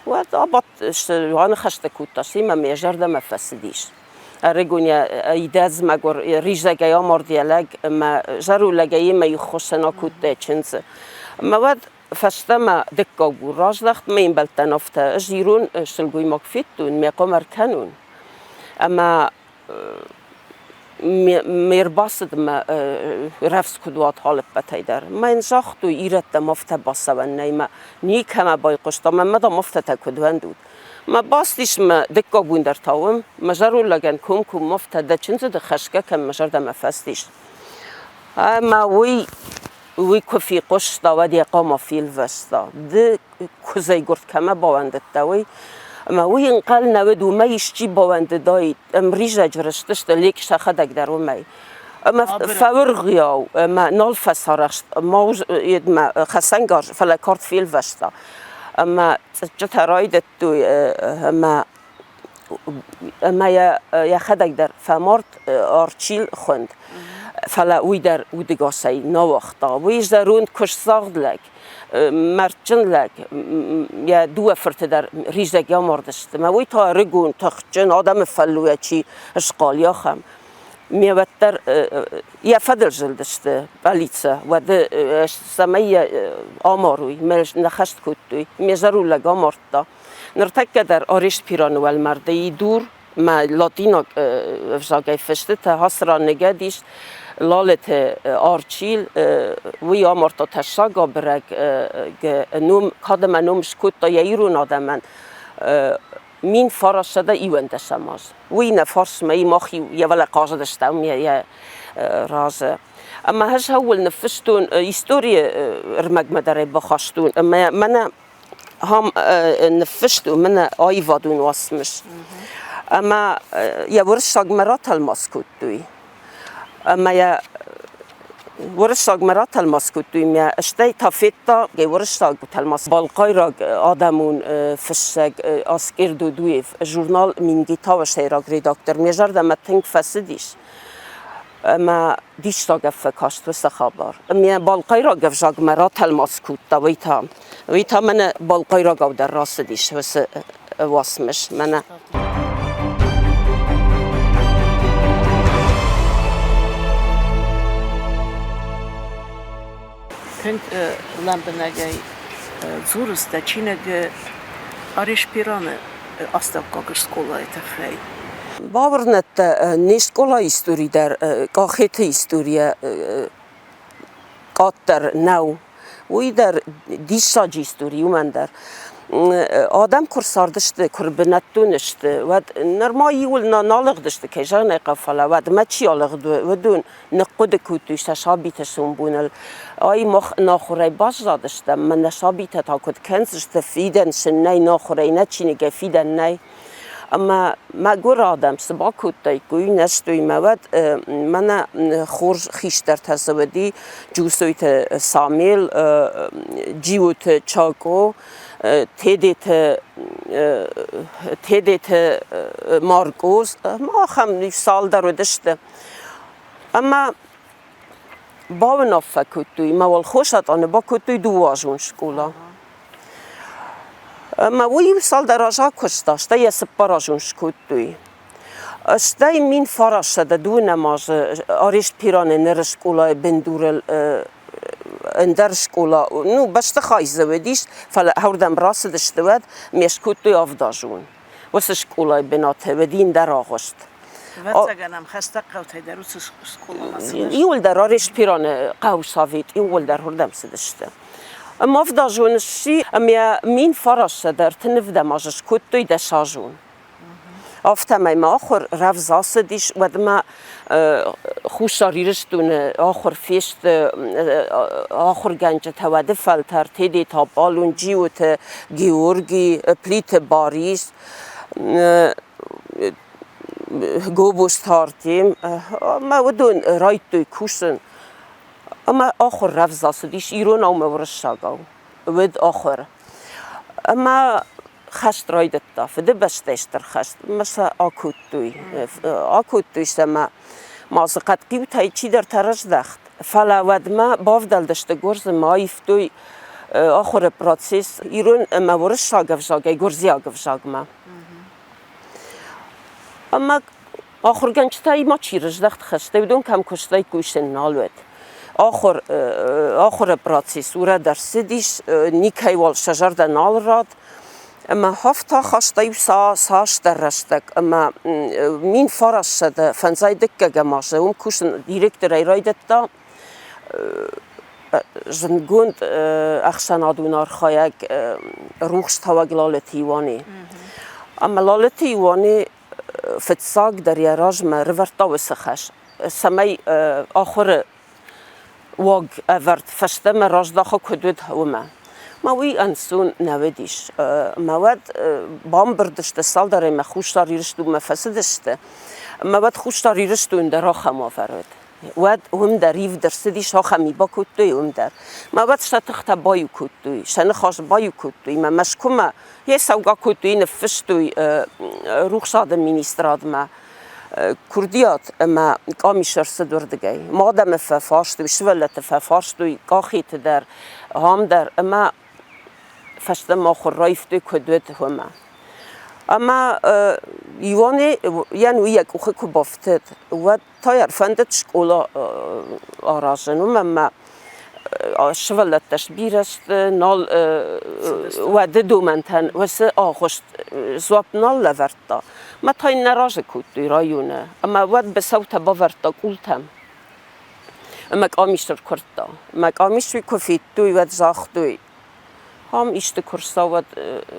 уӕд абадт, аныхӕстӕ кодта семӕ ӕмӕ йӕ зӕрдӕмӕ фӕцыдис. Ӕрыгон йӕ идӕдз мӕгуыр ризӕгӕй амард йӕ лӕг ӕмӕ зӕронд лӕгӕй йемӕ иххуысӕн акодта йӕ чындзы. Ӕмӕ уӕд фӕстӕмӕ дыккаг бон раздӕхт ме мбӕлттӕн афтӕ, ӕз ирон сылгоймаг федтон, мӕ хъуамӕ ӕркӕнон. Ӕмӕ Ме рбацыдмӕ рӕвдз куыд уат алыппӕтӕй дӕр. Мӕ йын загътой, ирӕттӕм афтӕ бацӕуӕн нӕй мӕ никӕмӕ байхъуыстам ӕмӕ дам афтӕтӕ куыд уӕндут. Мӕ бацыдис мӕ дыккаг бон дӕр та уым, мӕ зӕронд лӕгӕн комкоммӕ афтӕ дӕ чындзы ды хӕсгӕ кӕн мӕ зӕрдӕмӕ фӕцыдис. Ӕмӕ уый уый куы фехъуыста, уӕд йӕ хъама фелвӕста. Ды куыдзӕй гуырд кӕмӕ бауӕндыдтӕ, уый. Ӕмӕ уый ӕнхъӕл нӕ уыд, уымӕй исчи бауӕндыдаид. Ӕмризӕджы рызтысты лек сӕхӕдӕг дӕр уымӕй. Ӕмӕ фӕуыргъуыйау ӕмӕ нал фӕцарӕхст йедмӕ хӕцӕнгарз, фӕлӕ кард фелвӕста. Ӕмӕ цъыччытӕ райдыдтой ӕмӕ ӕмӕ йӕ йӕхӕдӕг дӕр фӕмард Арчил хуынд. Фӕлӕ уый дӕр удӕгасӕй нӕ уагъта. Уый зӕронд куыстдзагъд лӕг, мӕрдджын лӕг, йӕ дыууӕ фырты дӕр ризӕг амардысты. Мӕ уый та ӕрыгон, тыхджын, адӕмы фӕллойӕ чи схъал, ахӕм. Ме уӕддӕр йӕ фӕдыл зылдысты пъӕлицӕ, уӕды цӕмӕй йӕ амарой, мӕ нӕ хӕст кодтой. Ме зӕронд лӕг амардта. Ныртӕккӕ дӕр Орест Пираны уӕлмӕрды и дур, мӕ латинаг ӕвзагӕй фыстытӕ Хасран ныгӕд ис, Лалыты Арчил, уый амардта тӕссаг абырӕг ном, кӕд ӕмӕ ном скодта йӕ ирон адӕмӕн 1921 аз. Уый нӕ фарсмӕ и мах-иу йӕ вӕлӕ хъазыдыстӕм йӕ разы. Ӕмӕ ӕз ӕууыл ныффыстон историйы ӕрмӕгмӕ дӕр ӕй бахастон ӕмӕ мӕнӕ Ахӕм ныффыст у мӕнӕ аивадон уацмыс. Ӕмӕ йӕ уырыссагмӕ ратӕлмац кодтой. Ӕмӕ йӕ уырыссагмӕ ратӕлмац кодтой мӕ стӕй та федта уырыссаг тӕлмац балхъайраг адӕмон фыссӕг Аскер Дудуев, журнал Мингитау-ы сӕйраг редактор. Ме зӕрдӕмӕ тынг фӕцыдис. Ӕмӕ диссаг фӕкаст уыцы хабар. Ӕмӕ балхъайраг ӕвзагмӕ ратӕлмац кодта, уый та. Уый та мӕнӕ балхъайрагау дӕр рацыдис уыцы уацмыс мӕнӕ. Тынг лӕмбынӕгӕй дзурыс дӕ чиныгы Арешпираны астӕуккаг скъолайы тыххӕй. Бауырнӕд дӕ, не скъолайы истори дӕр Къахеты историйӕ къаддӕр нӕу. Уый дӕр диссаджы истори уымӕн дӕр. Адӕм куы рцардысты, куы рбынӕттон сты, уӕд нырма иуыл нӕ алыгъдысты, кӕй зӕгъын ӕй хъӕуы, фӕлӕ уӕдмӕ чи алыгъд, уыдон ныхъхъуыды кодтой сӕ сабиты сомбоныл. Ай мах ӕнахуырӕй баззадыстӕм, мӕ нӕ сабитӕ та куыд кӕндзысты, фидӕн сын нӕй, нахуырӕй нӕ чиныгӕй фидӕн нӕй. Ӕмӕ мӕгуыр адӕм цы бакодтаиккой, нӕ стой мӕ уӕд мӕнӕ хорз хистӕртӕ цы уыди, Джусойты Самел, Джиоты Чако, Тедеты Тедеты Маркоз, ахӕм цалдӕр уыдысты. Ӕмӕ бауынаффӕ кодтой, мӕ уӕлхъус атъаны бакодтой дыууӕазон скъола. Ӕмӕ уый цалдӕр азы акуыста, стӕй йӕ цыппаразон скодтой. Стӕй 1902 азы Арест Пираны ныры скъолайы бындурыл ӕндӕр скъола, ну, бӕстыхай дзы уыдис, фӕлӕ ӕрдӕм рацыдысты уӕд, ме скодтой авдазон. Уыцы скъолайы бынаты уыди ӕндӕр агъуыст. Ӕвӕццӕгӕн ӕм хӕстӕг хъӕутӕй дӕр уыцы скъоламӕ цыдысты. Иуылдӕр Арест-Пираны хъӕусовет иууылдӕр уырдӕм цыдысты. Ӕмӕ авдазон сси ӕмӕ 1935 азы скодтой дӕсазон. Афтӕмӕй мӕ ахуыр рӕвдз ацыдис, уӕдмӕ Хуссар Ирыстоны ахуыр фесты ахуыргӕнджытӕ уӕды фӕлтӕр Тедеты Аполлон, Джиоты Георги, Плиты Барис, Гобозты Артем ӕмӕ уыдон райдыдтой кусын. Ӕмӕ ахуыр рӕвдз ацыдис иронау ӕмӕ уырыссагау. Уыд ахуыр. Ӕмӕ хӕст райдыдта, Фыдыбӕстӕйы Стыр хӕст, ӕмӕ сӕ акодтой. Акодтой сӕ ӕмӕ ма дзы хъӕдхъиутӕй чидӕртӕ раздӕхт. Фӕлӕ уӕдмӕ бавдӕлдысты гуырдзымӕ, аивтой ахуыры процесс ирон ӕмӕ уырыссаг ӕвзагӕй гуырдзиаг ӕвзагмӕ. Ӕмӕ Ахуыргӕнджытӕй ма чи рыздӕхт хӕстӕй, уыдон кӕм куыстаиккой, сын нал уыд. Ахуыр, ахуыры процесс урӕд ӕрцыдис, никӕйуал сӕ зӕрдӕ нал рад. Ӕмӕ хафта хаста иу цасдӕр рӕстӕг ӕмӕ 1905 дыккӕгӕм азы уым кусын директорӕй райдыдта зындгонд ӕхсӕнадон архайӕг рухстауӕг Лалыты Иуане. Ӕмӕ Лалыты Иуане фыццагдӕр йӕ размӕ рывӕрдта уыцы хӕс, цӕмӕй ахуыры уаг ӕвӕрд фӕстӕмӕ раздахы куыд уыд, уымӕ. Мӕ уый ӕнцон нӕ уыдис. Мӕ уӕд бамбырд сты цалдӕрӕй мӕ Хуссар Ирыстонмӕ фӕцыдысты. Мӕ уӕд Хуссар Ирыстон дӕр ахӕм уавӕр уыд. Уӕд уым дӕр ивд ӕрцыдис, ахӕм ми бакодтой уым дӕр. Мӕ уӕд сӕ тыхтӕ баиу кодтой, сӕ ныхас баиу кодтой мӕ Мӕскуымӕ йе цӕугӕ кодтой, ныффыстой рухсады министрадмӕ курдиат ӕмӕ къамис ӕрцыд уырдыгӕй. Ма адӕмы фӕфарстой, сывӕллӕтты фӕфарстой къахеты дӕр, ам дӕр ӕмӕ фӕстӕмӕ ахуыр раивтой, куыд уыд, уымӕ. Ӕмӕ Иоанне йӕн уый йӕ къухы куы бафтыд, уӕд та йӕ ӕрфӕндыд скъола аразын, уымӕн ӕмӕ сывӕллӕттӕ сбирӕ сты, нал уӕды домӕнтӕн уыцы агъуыст дзуапп нал лӕвӕрдта. Мӕ та йын нӕ разы кодтой районы ӕмӕ уӕд быцӕутӕ бавӕрдта къултӕм ӕмӕ къамис ӕркуырдта. Мӕ къамис уый куы федтой, уӕд загътой, ам исты куы рцӕуӕд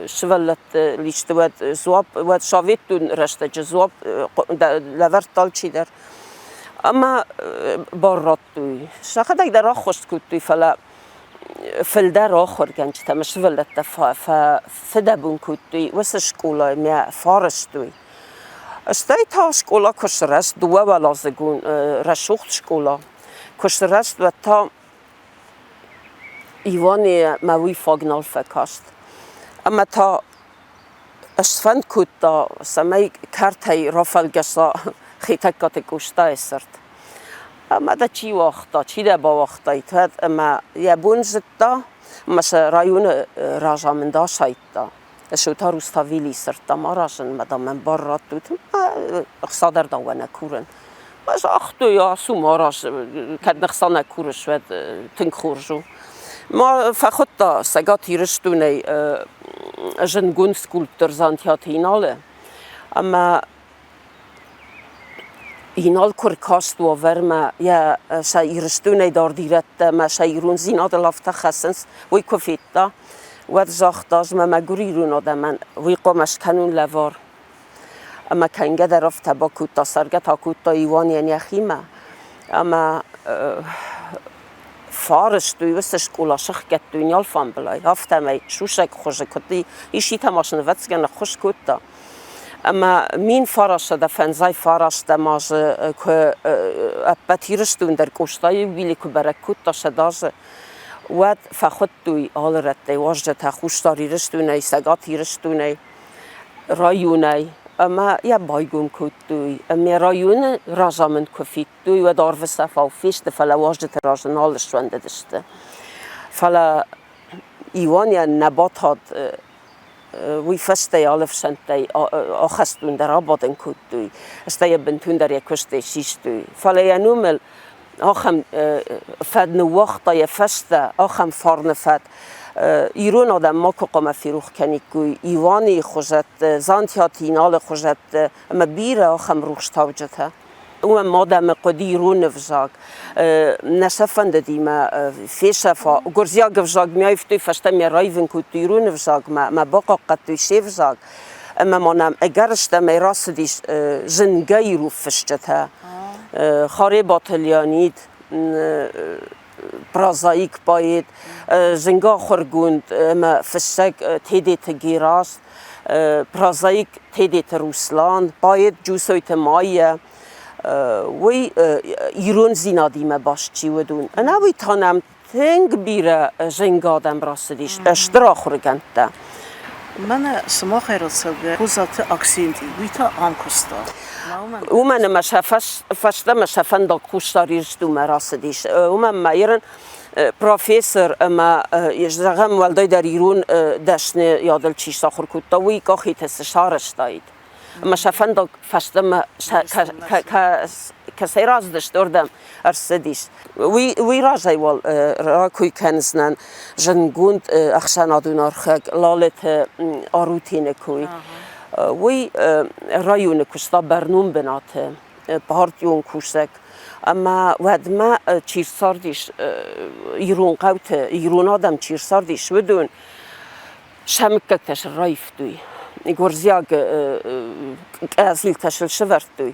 сывӕллӕтты листы, уӕд дзуапп, уӕд советон рӕстӕджы дзуапп лӕвӕрдта алчидӕр. Ӕмӕ бар радтой. Сӕхӕдӕг дӕр ӕххуыс кодтой, фӕлӕ фылдӕр ахуыргӕнджытӕ ӕмӕ сывӕллӕттӕ фыдӕбон кодтой уыцы скъолайы мӕ фӕрыстой. Стӕй та скъола куы сырӕзт, дыууӕуӕладзыгон рӕсугъд скъола куы сырӕзт, уӕд та Иване мӕ уый фаг нал фӕкаст. Ӕмӕ та сфӕнд кодта, цӕмӕй кӕртӕй рафӕлгӕса Хетӕгкаты Къостайы цырт. Ӕмӕ дӕ чи уагъта, чи дӕ бауагътаид, уӕд ӕмӕ йӕ бон зыдта ӕмӕ сӕ районы разамынд асайдта. Шота Руставели цырттӕм аразынмӕ, дам, мӕм бар раттут. Ӕхца дӕр дӕуӕ нӕ курын. Ӕз загътой, ацу ма араз, кӕд ме хца нӕ курыс, уӕд тынг хорз у. Ма фӕхуыдта Цӕгат Ирыстонӕй зындгонд скульптор Дзантиаты Иналы ӕмӕ Инал куы ркаст уавӕрмӕ, йӕ сӕ Ирыстонӕй дард ирӕттӕ ӕмӕ сӕ ирондзинадыл афтӕ хӕцынц, уый куы федта, уӕд загъта, ӕз мӕ мӕгуыр ирон адӕмӕн уый хъуамӕ скӕнон лӕвар. Ӕмӕ кӕнгӕ дӕр афтӕ бакодта, цӕргӕ та кодта Иуанейӕн йӕхимӕ. Ӕмӕ фӕрыстой, уыцы скъола сыхгӕдтой не алфамбылай, афтӕмӕй сусӕг хуызы куыд исчи та ма сын ӕвӕццӕгӕн ӕххуыс кодта. Ӕмӕ 1959 азы куы ӕппӕт Ирыстон дӕр Къостайы юбилей куы бӕрӕг кодта 100 азы, уӕд фӕхуыдтой алы рӕттӕй уазджытӕ Хуссар Ирыстонӕй, Цӕгат Ирыстонӕй, районӕй ӕмӕ йӕ байгом кодтой. Ӕмӕ районы разамынд куы федтой, уӕд арвы цӕфау фесты, фӕлӕ уазджыты разы нал суӕндыдысты. Фӕлӕ Иуанӕн нӕ батад Уый фӕстӕ алы ӕфсӕнттӕй ахӕстон дӕр абадын кодтой, стӕй йӕ бынтондӕр йӕ куыстӕй систой. Фӕлӕ йӕ номыл ахӕм фӕд ныууагъта йӕ фӕстӕ, ахӕм фарны фӕд. Ирон адӕм макуы хъуамӕ ферох кӕниккой Иваны хуызӕтты, Дзантиаты Иналы хуызӕтты ӕмӕ бирӕ ахӕм рухстауджытӕ. Уымӕн ма адӕмы хъуыди ирон ӕвзаг. Нӕ сӕ фӕндыди мӕ фесӕфа. Гуырдзиаг ӕвзаг ме аивтой, фӕстӕмӕ раивын кодтой ирон ӕвзагмӕ, мӕ бахъахъхъӕдтой се взаг. Ӕмӕ ма нӕм ӕгӕрыстӕмӕй рацыдис зынгӕ ирон фысджытӕ. Харебаты Леонид, прозаик, поэт, зынгӕ ахуыргонд ӕмӕ фыссӕг Тедеты Герас, прозаик Тедеты Руслан, поэт Джусойты Майя. Уый ирондзинадимӕ баст чи уыд, уый. Ӕнӕуый та нӕм тынг бирӕ зынгӕ адӕм рацыдис, стыр ахуыргӕндтӕ. Мӕнӕ сымахӕй рацӕугӕ Козаты Аксенти, уый та ам куыста. Уымӕн ӕмӕ сӕ фӕстӕмӕ сӕ фӕндаг Хуссар Ирыстонмӕ рацыдис. Уымӕн ӕмӕ ирон профессор ӕмӕ, зӕгъӕм, уӕлдайдӕр ирон дӕсныйадыл чи сахуыр кодта, уый къахитӕ цы сарӕзтаид. Ӕмӕ сӕ фӕндаг фӕстӕмӕ кӕцӕй рацыдысты, уырдӕм ӕрцыдис. Уый, уый разӕй уал ракой кӕндзынӕн зындгонд ӕхсӕнадон архайӕг Лалыты Арутины кой. Уый районы куыста бӕрнон бынаты, партион кусӕг. Ӕмӕ уӕдмӕ чи рцардис ирон хъӕуты, ирон адӕм чи рцардис, уыдон сӕ мыггӕгтӕ сыл раивтой, гуырдзиаг къӕдзилтӕ сыл сӕвӕрдтой.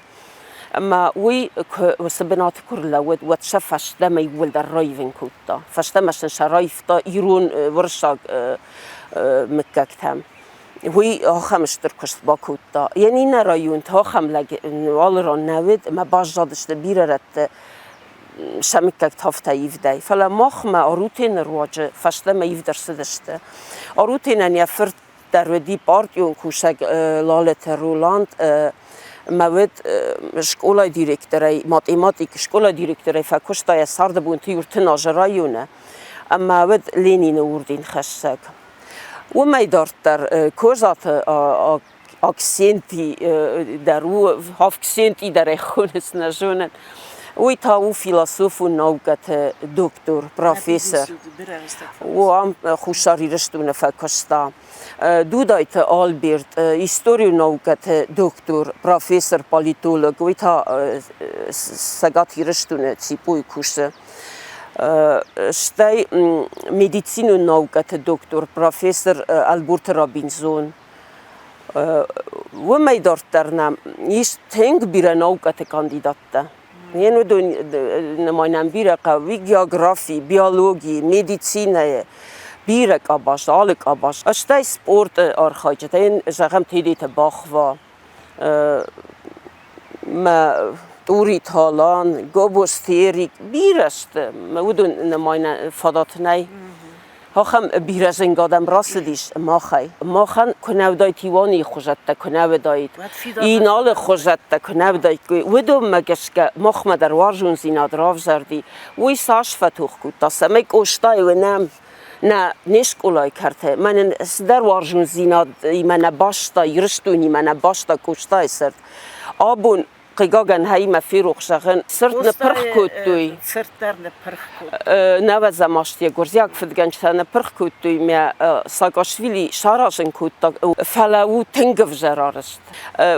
Ӕмӕ уый куы уыцы бынаты куы рлӕууыд, уӕд сӕ фӕстӕмӕ иууылдӕр раивын кодта. Фӕстӕмӕ сын сӕ раивта ирон уырыссаг мыггӕгтӕм. Уый ахӕм стыр куыст бакодта. Йӕ иннӕ районты ахӕм лӕг алы ран нӕ уыд ӕмӕ баззадысты бирӕ рӕтты сӕ мыггӕгтӕ афтӕ ивдӕй. Фӕлӕ махмӕ Арутены руаджы фӕстӕмӕ ивд ӕрцыдысты. Арутенӕн йӕ фырт дӕр уыди партион кусӕг Лалыты Роланд ӕмӕ уыд скъолайы директорӕй, математик скъолайы директорӕй фӕкуыста йӕ царды бонты иу азы районы ӕмӕ уыд Ленины орденхӕссӕг. Уымӕй дарддӕр Козаты Аксенти дӕр у, Авксенти дӕр ӕй хонынц, нӕ зонын. Уый та у философон наукӕты доктор, профессор. У ам Хуссар Ирыстоны фӕкуыста. Дудайты Альберт, историон наукӕты доктор, профессор, политолог, уый та Цӕгат Ирыстоны ЦИПУ-йы кусы. Стӕй медицинон наукӕты доктор, профессор Ӕлборты Робинзон. Уымӕй дарддӕр нӕм ис тынг бирӕ наукӕты кандидаттӕ. Не уыдон нымайынӕн бирӕ хъӕуы географи, биологи, медицинӕйы бирӕ къабаз, алы къабаз. Стӕй спорты архайджытӕ, йын зӕгъӕм, Тедеты Бахва, мӕ Тъури Талан, Гобозты Эрик, бирӕ сты. Уыдон нымайынӕн фадат нӕй. Ахӕм бирӕ зынг адӕм рацыдис махӕй. Махӕн куы нӕ уыдаид Иоанны хуызӕттӕ, куы нӕ уыдаид Иналы хуызӕттӕ, куы нӕ уыдаиккой, уыдонмӕ гӕсгӕ махмӕ дӕр уарзондзинад равзӕрди. Уый цас фӕтох кодта, цӕмӕй Къостайы уынӕм нӕ не скъолайы кӕрты. Мӕнӕн цыдӕр уарзондзинадимӕ нӕ баста, Ирыстонимӕ нӕ баста Къостайы цырт. Абон хъыгагӕн, хӕимӕ ферох зӕгъын, цырт ныппырх кодтой. Цырт дӕр ныппырх кодтой. Нӕвӕдзӕм азты гуырдзиаг фыдгӕнджытӕ ныппырх кодтой мӕ Саакашвили саразын кодта, фӕлӕ у тынг ӕвзӕр арӕзт.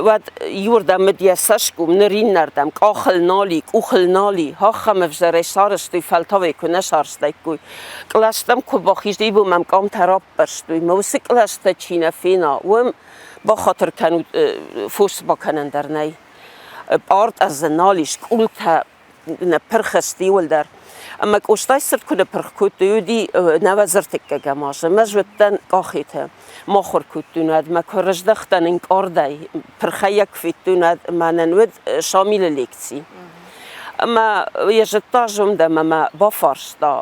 Уӕд иуырдӕм уыд йӕ цӕсгом, ныр иннӕрдӕм, къахыл нал и, къухыл нал и. Ахӕм ӕвзӕрӕй сарӕзтой, фӕлтау ӕй куы нӕ сарӕзтаиккой. Кълӕстӕм куы бахизт, ибо мӕм къамтӕ раппӕрстой. Мӕ уыцы кълӕстӕ чи нӕ фена, уым бахатыр кӕнут, фос бакӕнӕн дӕр нӕй. Пъартъа дзы нал ис, къултӕ ныппырх сты иуылдӕр. Ӕмӕ Къостайы цырт куы ныппырх кодтой, уыди нӕуӕдз ӕртыккӕгӕм азы. Ӕз уыдтӕн Къахеты, махуыр кодтон уӕд, мӕ куы рыздӕхтӕн ӕнкъардӕй, пырхӕй йӕ куы федтон, уӕд мӕнӕн уыд Шамилы лекци. Ӕмӕ йӕ зыдта зонд ӕмӕ мӕ бафарста,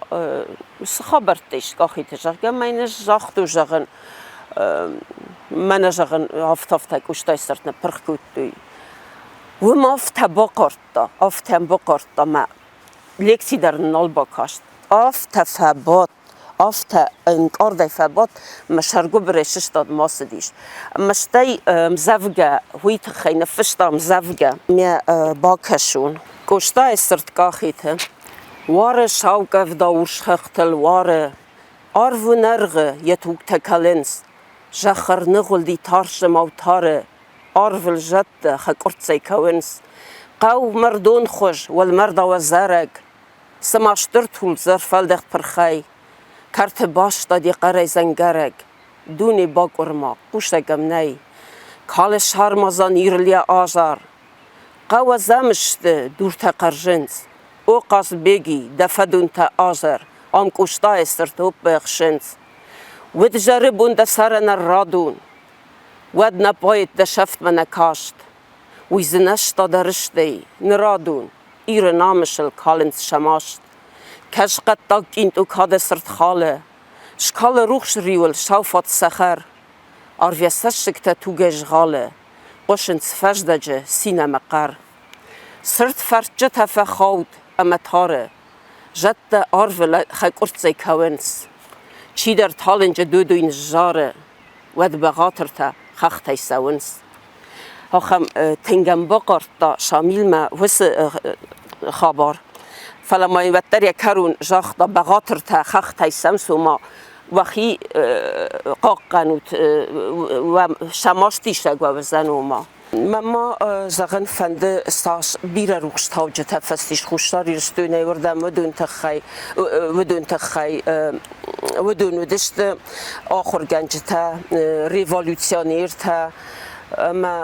цы хабӕрттӕ ис Къахеты, зӕгъгӕ, ӕмӕ йын ӕз загътон, зӕгъын, мӕнӕ, зӕгъын, афтӕ-афтӕ Къостайы цырт ныппырх кодтой. Уым афтӕ бахъардта, афтӕ бахъардта мӕ лекци дӕр нал бакаст. Афтӕ фӕбадт, афтӕ ӕнкъардӕй фӕбадт, мӕ сӕргуыбырӕй сыстад ма цыдис. Ӕмӕ стӕй ӕмдзӕвгӕ, уый тыххӕй ныффыста ӕмдзӕвгӕ. Мӕ бакӕсон. Къостайы цырт Къахеты. Уары сау къӕвда урс хӕхтыл, уары. Арв уынӕргъы, йӕ тугтӕ кӕлынц. Зӕхх ӕрныгъуылди тарсымау тары. Арвыл зӕдтӕ хӕкъуырццӕй кӕуынц. Хъӕу мӕрдонхуыз, уӕлмӕрдау ӕдзӕрӕг. Цыма стыр тулдз ӕрфӕлдӕхт пырхӕй. Кӕрты бастади хъӕрӕй дзӕнгӕрӕг. Дуне бакъуырма, хъусӕг ӕм нӕй. Калы сармадзан Ирыл йӕ азар. Хъӕу ӕдзӕм сты, дуртӕ хъӕрзынц. О Хъазбеги, дӕ фӕдонтӕ азар, ам Къостайы цырт оппы ӕхсынц. Уыд зӕры бон дӕ сӕрӕн ӕррадон, уӕд нӕ поэт дӕ сӕфтмӕ нӕ каст. Уый дзынӕзта дӕ рыстӕй, ныр адон, Иры намысыл калынц сӕ маст. Кӕс хъӕддаг къинтъу кады цырт халы, Скалы рухс риуыл сау фат цӕхӕр. Арв йӕ цӕссыгтӕ тугӕй згъалы, Хъуысынц фӕздӕджы цин ӕмӕ хъӕр. Цырд фӕрччытӕ фӕхауд ӕмӕ тары, Зӕдтӕ арвы хӕкъуырццӕй кӕуынц. Чидӕр талынджы додой ныззары, Уӕд бӕгъатыртӕ хӕхтӕй цӕуынц. Ахӕм тынг ӕм бахъардта Шамилмӕ уыцы хабар. Фӕлӕ ма йын уӕддӕр йӕ кӕрон загъта, бӕгъатыртӕ хӕхтӕй сӕм цома, уӕхи хъахъхъӕнут, сӕ мастисӕг уӕ уыдзӕн ома. Мӕн ма зӕгъын фӕнды, цас бирӕ рухстауджытӕ фӕцис Хуссар Ирыстонӕй уырдӕм уыдон тыххӕй, уыдон тыххӕй уыдон уыдысты ахуыргӕнджытӕ, революционертӕ ӕмӕ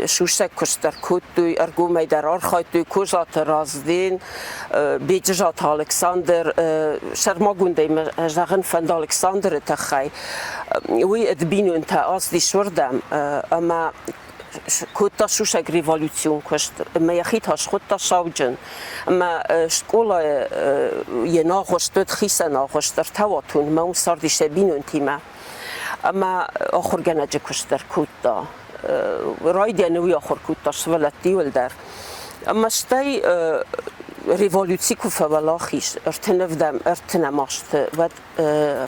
сусӕг куыст дӕр кодтой, ӕргомӕй дӕр архайдтой Козаты Разден, Беджызаты Александр, сӕрмагондӕй мӕ зӕгъын фӕнды Александры тыххӕй. Уый ӕд бинонтӕ ацыдис уырдӕм ӕмӕ кодта сусӕг революцион куыст ӕмӕ йӕхи та схуыдта сауджын. Ӕмӕ скъолайы йе нагъуыст уыд хицӕн агъуыст, ӕртӕуатон ӕмӕ уым цардис йӕ бинонтимӕ. Ӕмӕ ахуыргӕнӕджы куыст дӕр кодта. Райдианы уый ахуыр кодта сывӕллӕтты иуылдӕр. Ӕмӕ стӕй революци куы фӕуӕлахиз ӕртын ӕртынӕм азты, уӕд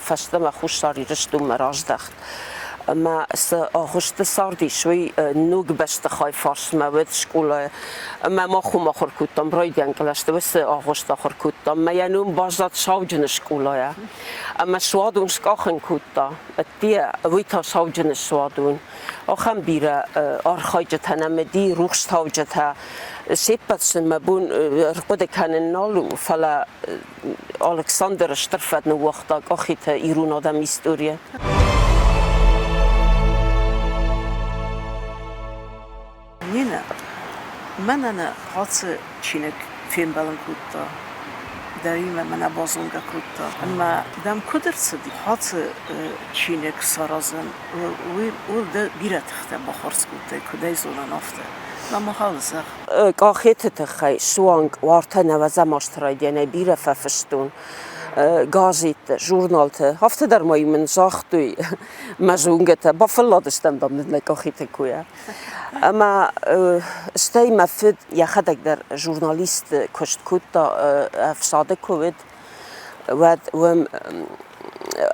фӕстӕмӕ Хуссар Ирыстонмӕ раздӕхт. Ӕмӕ цы агъуысты цардис, уый ног бӕстыхай фарсмӕ уыд скъолайы. Ӕмӕ мах уым ахуыр кодтам, райдиан кълӕсты уыцы агъуыст ахуыр кодтам. Мӕ йӕ ном баззад сауджыны скъолайӕ. Ӕмӕ суадон скъахын кодта ӕддейӕ, уый та сауджыны суадон. Ахӕм бирӕ архайджытӕ нӕм уыди, рухстауджытӕ. Се ппӕт сын мӕ бон ӕрхъуыды кӕнын нал у, фӕлӕ Александр стыр фӕд ныууагъта Къохиты ирон адӕмы историйы. Нинӕ, мӕнӕн ацы чиныг фембӕлын кодта, дӕуимӕ мӕнӕ базонгӕ кодта. Ӕмӕ дӕм куыд ӕрцыди ацы чиныг саразын, уый ууыл дӕ бирӕ тыхтӕ бахардз кодтай, куыд ӕй зонӕн, афтӕ. Мӕ махал зӕгъ. Къахеты тыххӕй суанг уартӕ нӕуӕдзӕм азты райдианӕй бирӕ фӕфыстон газетты, журналты. Афтӕ дӕр ма-иу мын загътой мӕ зонгӕтӕ, бафӕлладыстӕм, дам, нын нӕ къахеты койӕ. Ӕмӕ стӕй мӕ фыд йӕхӕдӕг дӕр журналисты куыст кодта, ӕфсады куы уыд, уӕд уым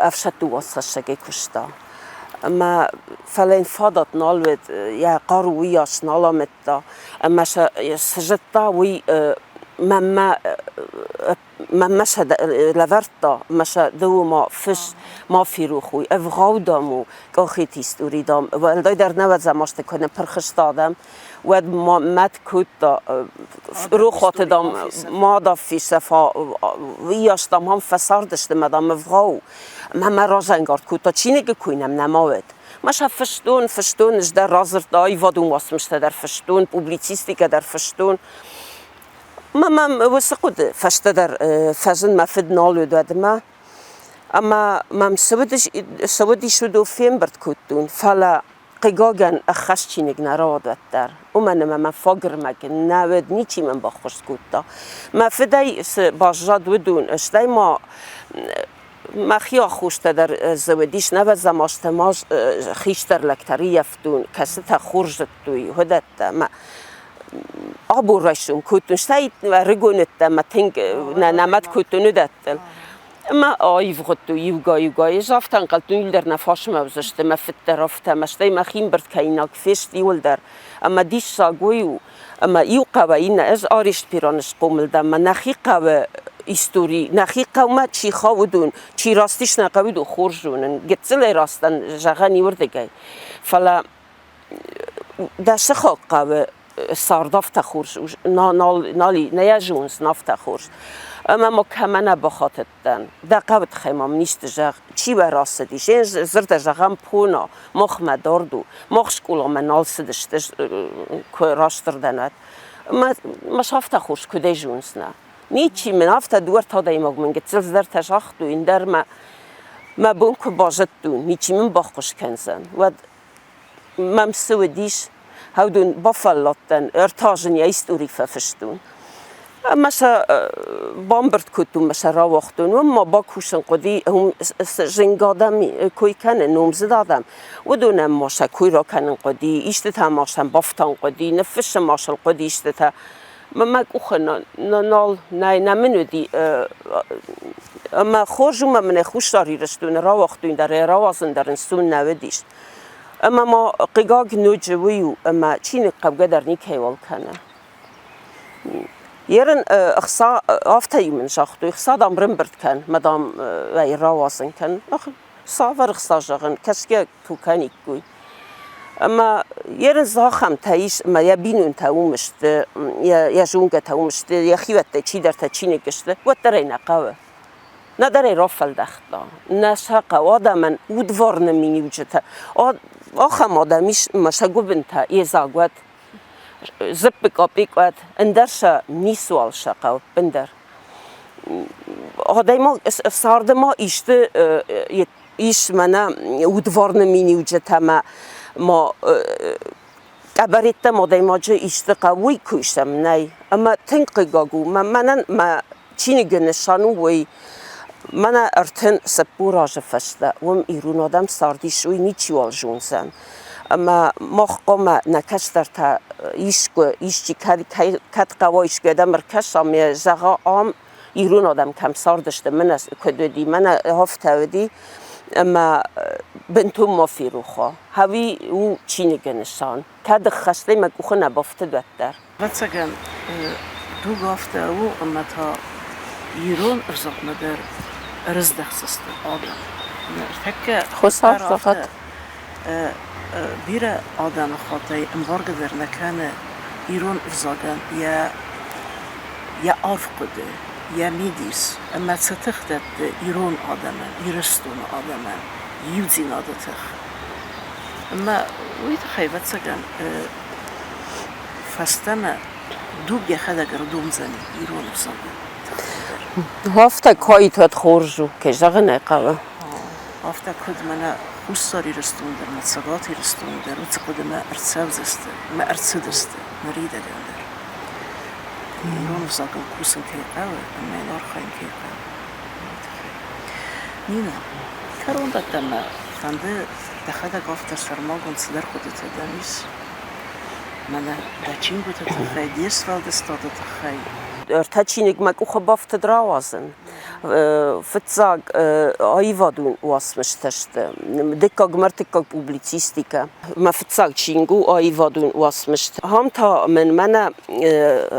ӕфсӕдты уацхӕссӕгӕй куыста. Ӕмӕ фӕлӕ йын фадат нал уыд, йӕ хъару уыйас нал амыдта. Ӕмӕ сӕ цы зыдта, уый мӕнмӕ мӕнмӕ сӕ лӕвӕрдта, ӕмӕ сӕ ды уымӕ фыс ма ферох уй, ӕвгъау, дам, у къахети истори, дам, уӕлдайдӕр нӕуӕдзӕм азты куы ныппырх сты адӕм, уӕд ма мӕт кодта, рохуаты, дам, ма даффисӕфа, уыйас, дам, ам фӕцардысты, мӕ, дам, ӕвгъау. Ӕмӕ мӕ разӕнгард кодта, чиныджы кой нӕм нӕма уыд. Мӕ сӕ фыстон, фыстон, ӕз дӕр радзырдта аивадон уацмыстӕ дӕр фыстон, публицистикӕ дӕр фыстон. Мӕ мӕм уыцы хъуыды фӕстӕдӕр фӕзынд, мӕ фыд нал уыд уӕдмӕ. Ӕмӕ мӕм цы уыдис, уыдон фембырд кодтон, фӕлӕ, хъыгагӕн, ӕххӕст чиныг нӕ рауад уӕддӕр. Уымӕн ӕмӕ мӕ фаг ӕрмӕг нӕ уыд, ничи мын баххуыс кодта. Мӕ фыдӕй цы баззад, уыдон, стӕй ма мӕхи аххостӕ дӕр дзы уыдис, нӕвӕдзӕм азты ма хистӕр лӕгтӕ рыййӕфтон, кӕцытӕ хорз зыдтой уыдӕттӕ. Ӕмӕ абон райсом кодтон, стӕй ӕрыгон уыдтӕн ӕмӕ тынг нӕ мӕт кодтон уыдӕттыл. Ӕмӕ аивгъуыдтой иугай-иугай. Ӕз афтӕ ӕнхъӕлдтон, иуылдӕр нӕ фарсмӕ уыдзысты, мӕ фыд дӕр афтӕ, ӕмӕ стӕй мӕхи ӕмбырд кӕнинаг фест иуылдӕр. Ӕмӕ диссаг уый у, ӕмӕ иу хъӕуӕй иннӕ ӕз Арест-Пираны схъомыл дӕн, ӕмӕ нӕхи хъӕуы истори, нӕхи хъӕумӕ чи хауы, уыдон, чи растис нӕ хъӕуы, уыдон хорз зонын. Гыццылӕй растӕн зӕгъӕн иуырдыгӕй. Фӕлӕ дӕ сыхаг хъӕуы цард афтӕ хорз у, нал, нал, нӕ йӕ зонынц афтӕ хорз. Ӕмӕ ма кӕмӕ нӕ бахатыдтӕн, дӕ хъӕуы тыххӕй ма мын исты зӕгъ, чи уӕ рацыдис, дзырдӕ зӕгъӕм Пона, махмӕ дард у, мах скъоламӕ нал цыдысты, куы растырдӕн уӕд. Ӕмӕ мӕ афтӕ хорз куыдӕй зонынц нӕ. Ничи мын афтӕ дыууӕртӕ адӕймаг мын гыццыл цыдӕртӕ загътой, ӕндӕр мӕ мӕ бон куы базыдтон, ничи мын баххуыс кӕндзӕн, уӕд мӕм цы уыдис, уыдон бафӕлладтӕн, ӕртӕ азы йӕ истори фӕфыстон. Ӕмӕ сӕ бамбырд кодтон ӕмӕ сӕ рауагътон. Уым ма бакусын хъуыди, уым зынгӕ адӕм кой кӕны, номдзыд адӕм, уыдонӕн ма сӕ кой ракӕнын хъуыди, истытӕ ма сӕм бафтауын хъуыди, ныффыссын ма сыл хъуыди истытӕ. Мӕ къухы нал, нӕ, нӕ мын уыди. Ӕмӕ хорз у, мӕ мын ӕй Хуссар Ирыстоны рауагътой дӕр, ӕй рауадзын дӕр ӕнцон нӕ уыдис. Ӕмӕ ма хъыгаг ноджы уый у, ӕмӕ чиныг хъӕугӕ дӕр никӕйуал кӕны. Ерын ӕхца, афтӕ-иу мын загътой, ӕхца, дам, рымбырд кӕн, мӕ, дам, ӕй рауадзын кӕн. Цавӕр ӕхца зӕгъын, кӕсгӕ куы кӕниккой. Ӕмӕ ерын ахӕмтӕ ис, ӕмӕ йӕ бинонтӕ уым сты, йӕ зонгӕтӕ уым сты, йӕ хиуӕттӕй чидӕртӕ чиныг сты, уӕддӕр ӕй нӕ хъӕуы. Нӕдӕр ӕй рафӕлдӕхта, нӕ сӕ хъӕуы адӕмӕн удварны миниуджытӕ. Ахӕм адӕм ис, ӕмӕ сӕ гуыбынтӕ йедзаг уӕд, дзыппы къапекк уӕд, ӕндӕр сӕ ницыуал сӕ хъӕуы, ӕппындӕр. Адӕймаг царды ма исты ис мӕнӕ удварны миниуджытӕ ӕмӕ ма къӕбӕреттӕм адӕймаджы исты хъӕуы, уый куы исӕм, нӕй. Ӕмӕ тынг хъыгаг у, мӕнӕн мӕ чиныджы нысан у уый, мӕнӕ 34 азы фӕстӕ уым ирон адӕм цардис, уый ничиуал зондзӕн. Ӕмӕ мах хъуамӕ нӕ кӕстӕртӕ искуы, исчи кӕд хъӕуа искуы адӕм ӕркӕса ӕмӕ зӕгъа, ам ирон адӕм кӕм цардысты, мӕнӕ куыд уыди, мӕнӕ афтӕ уыди, ӕмӕ бынтон ма ферох уа. Хӕуи у чиныджы нысан. Кӕд ӕххӕстӕй мӕ къухы нӕ бафтыд, уӕддӕр. Ӕвӕццӕгӕн, дуг афтӕ у, ӕмӕ та ирон ӕвзагмӕ дӕр ӕрыздӕхдзысты адӕм. Ныртӕккӕ Хуыцау зӕгъӕд. Бирӕ адӕмы хаттӕй ӕмбаргӕ дӕр нӕ кӕны ирон ӕвзагӕн йӕ арф хъуыды, йӕ мидис ӕмӕ цы тых дӕтты ирон адӕмӕн, Ирыстоны адӕмӕн иудзинады тых. Ӕмӕ уый тыххӕй, ӕвӕццӕгӕн, фӕстӕмӕ дуг йӕхӕдӕг ӕрдомдзӕни ирон ӕвзагы тыххӕй дӕр. Афтӕ кӕй уӕд хорз у, кӕй зӕгъын ӕй хъӕуы. Афтӕ куыд мӕнӕ Хуссар Ирыстон дӕр ӕмӕ Цӕгат Ирыстон дӕр уыцы хъуыдымӕ ӕрцӕудзысты ӕмӕ ӕрцыдысты ныридӕгӕн дӕр. Ирон ӕвзагыл кусын кӕй хъӕуы ӕмӕ йыл архайын кӕй хъӕуы, уый тыххӕй. Нинӕ, кӕронбӕттӕнмӕ фӕнды дӕхӕдӕг афтӕ сӕрмагонд цыдӕр хъуыдытӕ дӕм ис? Мӕнӕ дӕ чингуыты тыххӕй, де сфӕлдыстады тыххӕй. Ӕртӕ чиныг мӕ къухы бафтыд рауадзын. Фыццаг аивадон уацмыстӕ сты, дыккаг ӕмӕ ӕртыккаг публицистикӕ. Мӕ фыццаг чиныг у аивадон уацмыстӕ. Ахӕм та мын мӕнӕ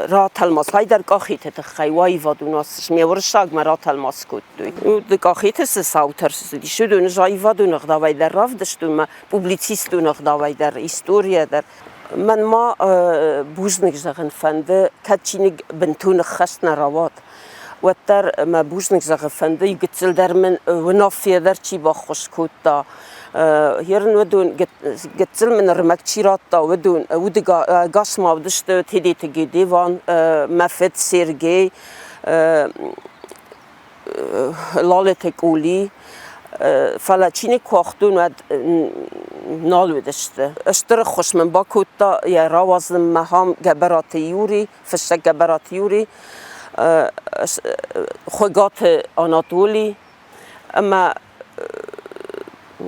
ратӕлмац Хайдар Къахеты тыххӕй у аивадон уацмыс. Ме уырыссагмӕ ратӕлмац кодтой. Къахеты цы цаутӕ ӕрцыдис, уыдон ӕз аивадон ӕгъдауӕй дӕр равдыстон мӕ публицистон ӕгъдауӕй дӕр, историйӕ дӕр. Мӕн ма бузныг зӕгъын фӕнды, кӕд чиныг бынтон ӕххӕст нӕ рауад, уӕддӕр мӕ бузныг зӕгъын фӕнды, гыццыл дӕр мын уынаффӕ дӕр чи баххуыс кодта. Ерын уыдон гыццыл мын ӕрмӕг чи радта, уыдон ӕгас ма уыдысты Тедеты Гедеван, мӕ фыд Сергей, Лалыты Къули, фӕлӕ чиныг куы уагътон, уӕд нал уыдысты. Стыр ӕххуыс мын бакодта йӕ рауадзынмӕ ахӕм Гӕбӕраты Юри, фыссӕг Гӕбӕраты Юри, Хуыгаты Анатоли ӕмӕ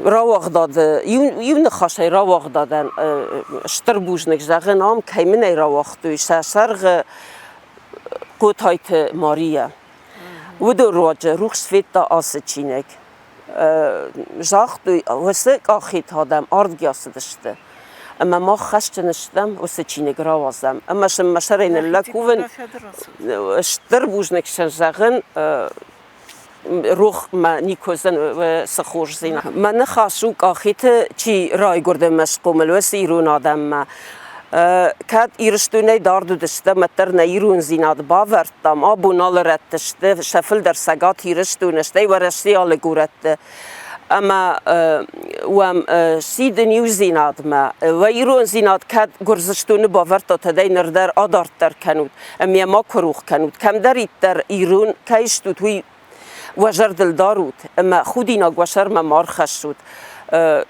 рауагъдады, иу ныхасӕй рауагъдадӕн стыр бузныг зӕгъын, ам кӕй мын ӕй рауагътой, сӕ сӕргъы Хъотайты Мария. Уыдон руаджы рухс федта ацы чиныг. Загътой, уыцы къахет адӕм ардгӕ ацыдысты. Ӕмӕ мах хӕсджын стӕм уыцы чиныг рауадзӕм. Ӕмӕ сын мӕ сӕрӕй ныллӕг кувын, стыр бузныг сын зӕгъын, рох мӕ никуы уыдзӕн цы хорздзинад. Мӕ ныхас у Къахеты чи райгуырд ӕмӕ схъомыл, уыцы ирон адӕммӕ. Кӕд Ирыстонӕй дард уыдыстӕм, уӕддӕр нӕ ирондзинад бавӕрдтам. Абон алы рӕтты сты, сӕ фылдӕр Цӕгат Ирыстоны, стӕй Уӕрӕсейы алы горӕтты. Ӕмӕ уӕм сидын иудзинадмӕ. Уӕ ирондзинад кӕд Гуырдзыстоны бавӕрдтат, уӕд ӕй ныр дӕр адарддӕр кӕнут ӕмӕ йӕ макуы рох кӕнут. Кӕмдӕриддӕр ирон кӕй стут, уый уӕ зӕрдыл дарут ӕмӕ худинаг уӕ сӕрмӕ ма рхӕссут.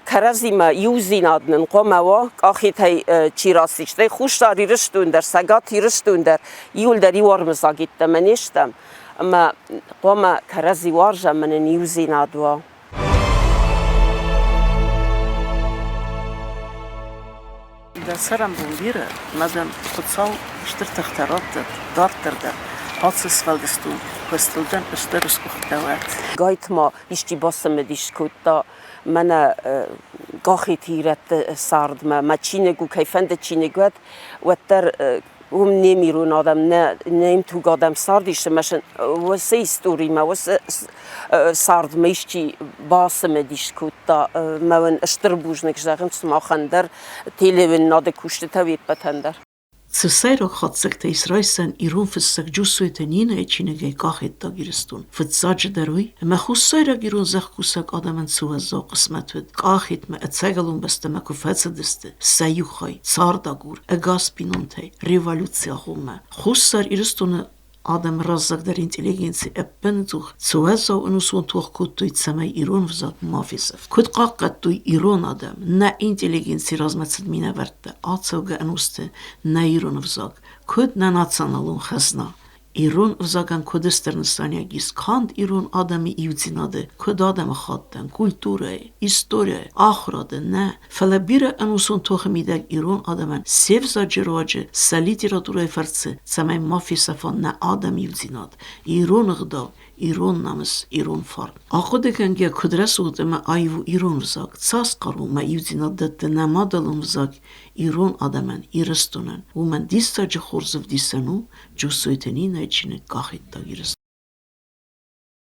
Кӕрӕдзимӕ иудзинад нын хъуамӕ уа, къахетӕй чи рацыди, стӕй Хуссар Ирыстон дӕр, Цӕгат Ирыстон дӕр, иуылдӕр иу армыдзаг йеддӕмӕ не стӕм. Ӕмӕ хъуамӕ кӕрӕдзи уарзӕм ӕмӕ нын иудзинад уа. Дӕ цӕрӕнбон бирӕ, мӕ дӕм Хуыцау стыр тыхтӕ раттӕд дарддӕр дӕр ацы сфӕлдыстон. Куыстыл дӕн стыр сгуыхт уӕд. Гайтма исчи бацымыдис кодта мӕнӕ Гахиты ирӕтты цардмӕ, мӕ чиныг у, кӕй фӕнды чиныг уӕд, уӕддӕр уым не мирон адӕм, нӕ не мтуг адӕм цардис ӕмӕ сын уыцы историмӕ, уыцы цардмӕ исчи бацымыдис кодта. Мӕ уын стыр бузныг зӕгъын сымахӕн дӕр, телеуынынады кустытӕ уе ппӕтӕн дӕр. Цы сӕйраг хатдзӕгтӕ ис райсӕн ирон фыссӕг Джусойты Нинӕйы чиныгӕй Къахеттаг Ирыстон? Фыццаджыдӕр уый, ӕмӕ хуссайраг ирон зӕхкусӕг адӕмӕн цы уӕззау хъысмӕт уыд, Къахетмӕ ӕцӕгӕлон бӕстӕмӕ куы фӕцыдысты, сӕ иу хай, цардагур, ӕгас бинонтӕй, революцийы агъоммӕ. Хуссар Ирыстоны адӕмы раззагдӕр интеллигенци ӕппынӕдзух цы уӕззау ӕнусон тох кодтой, цӕмӕй ирон ӕвзаг ма фесӕфт. Куыд хъахъхъӕдтой ирон адӕм, нӕ интеллигенци размӕцыд минӕвӕрттӕ ацӕугӕ ӕнусты нӕ ирон ӕвзаг, куыд нӕ националон хӕзна. Ирон ӕвзагӕн куыд стыр нысаниуӕг ис канд ирон адӕмы иудзинады, куыд адӕмыхаттӕн, культурӕйы, историйӕ, ахуырады нӕ, фӕлӕ бирӕ ӕнусон тохы мидӕг ирон адӕмӕн се взаджы руаджы, сӕ литературӕйы фӕрцы, цӕмӕй ма фесӕфа нӕ адӕмы иудзинад, ирон ӕгъдау, ирон намыс, ирон фарн. Ахъуыдыгӕнгӕ куыд рӕсугъд ӕмӕ аив у ирон ӕвзаг, цас хъару ӕмӕ иудзинад дӕтты нӕ мадӕлон ӕвзаг ирон адӕмӕн, Ирыстонӕн, уымӕн диссаджы хорз ӕвдисӕн у Джусойты Нинӕйы чиныг Къахеттаг Ирыстон.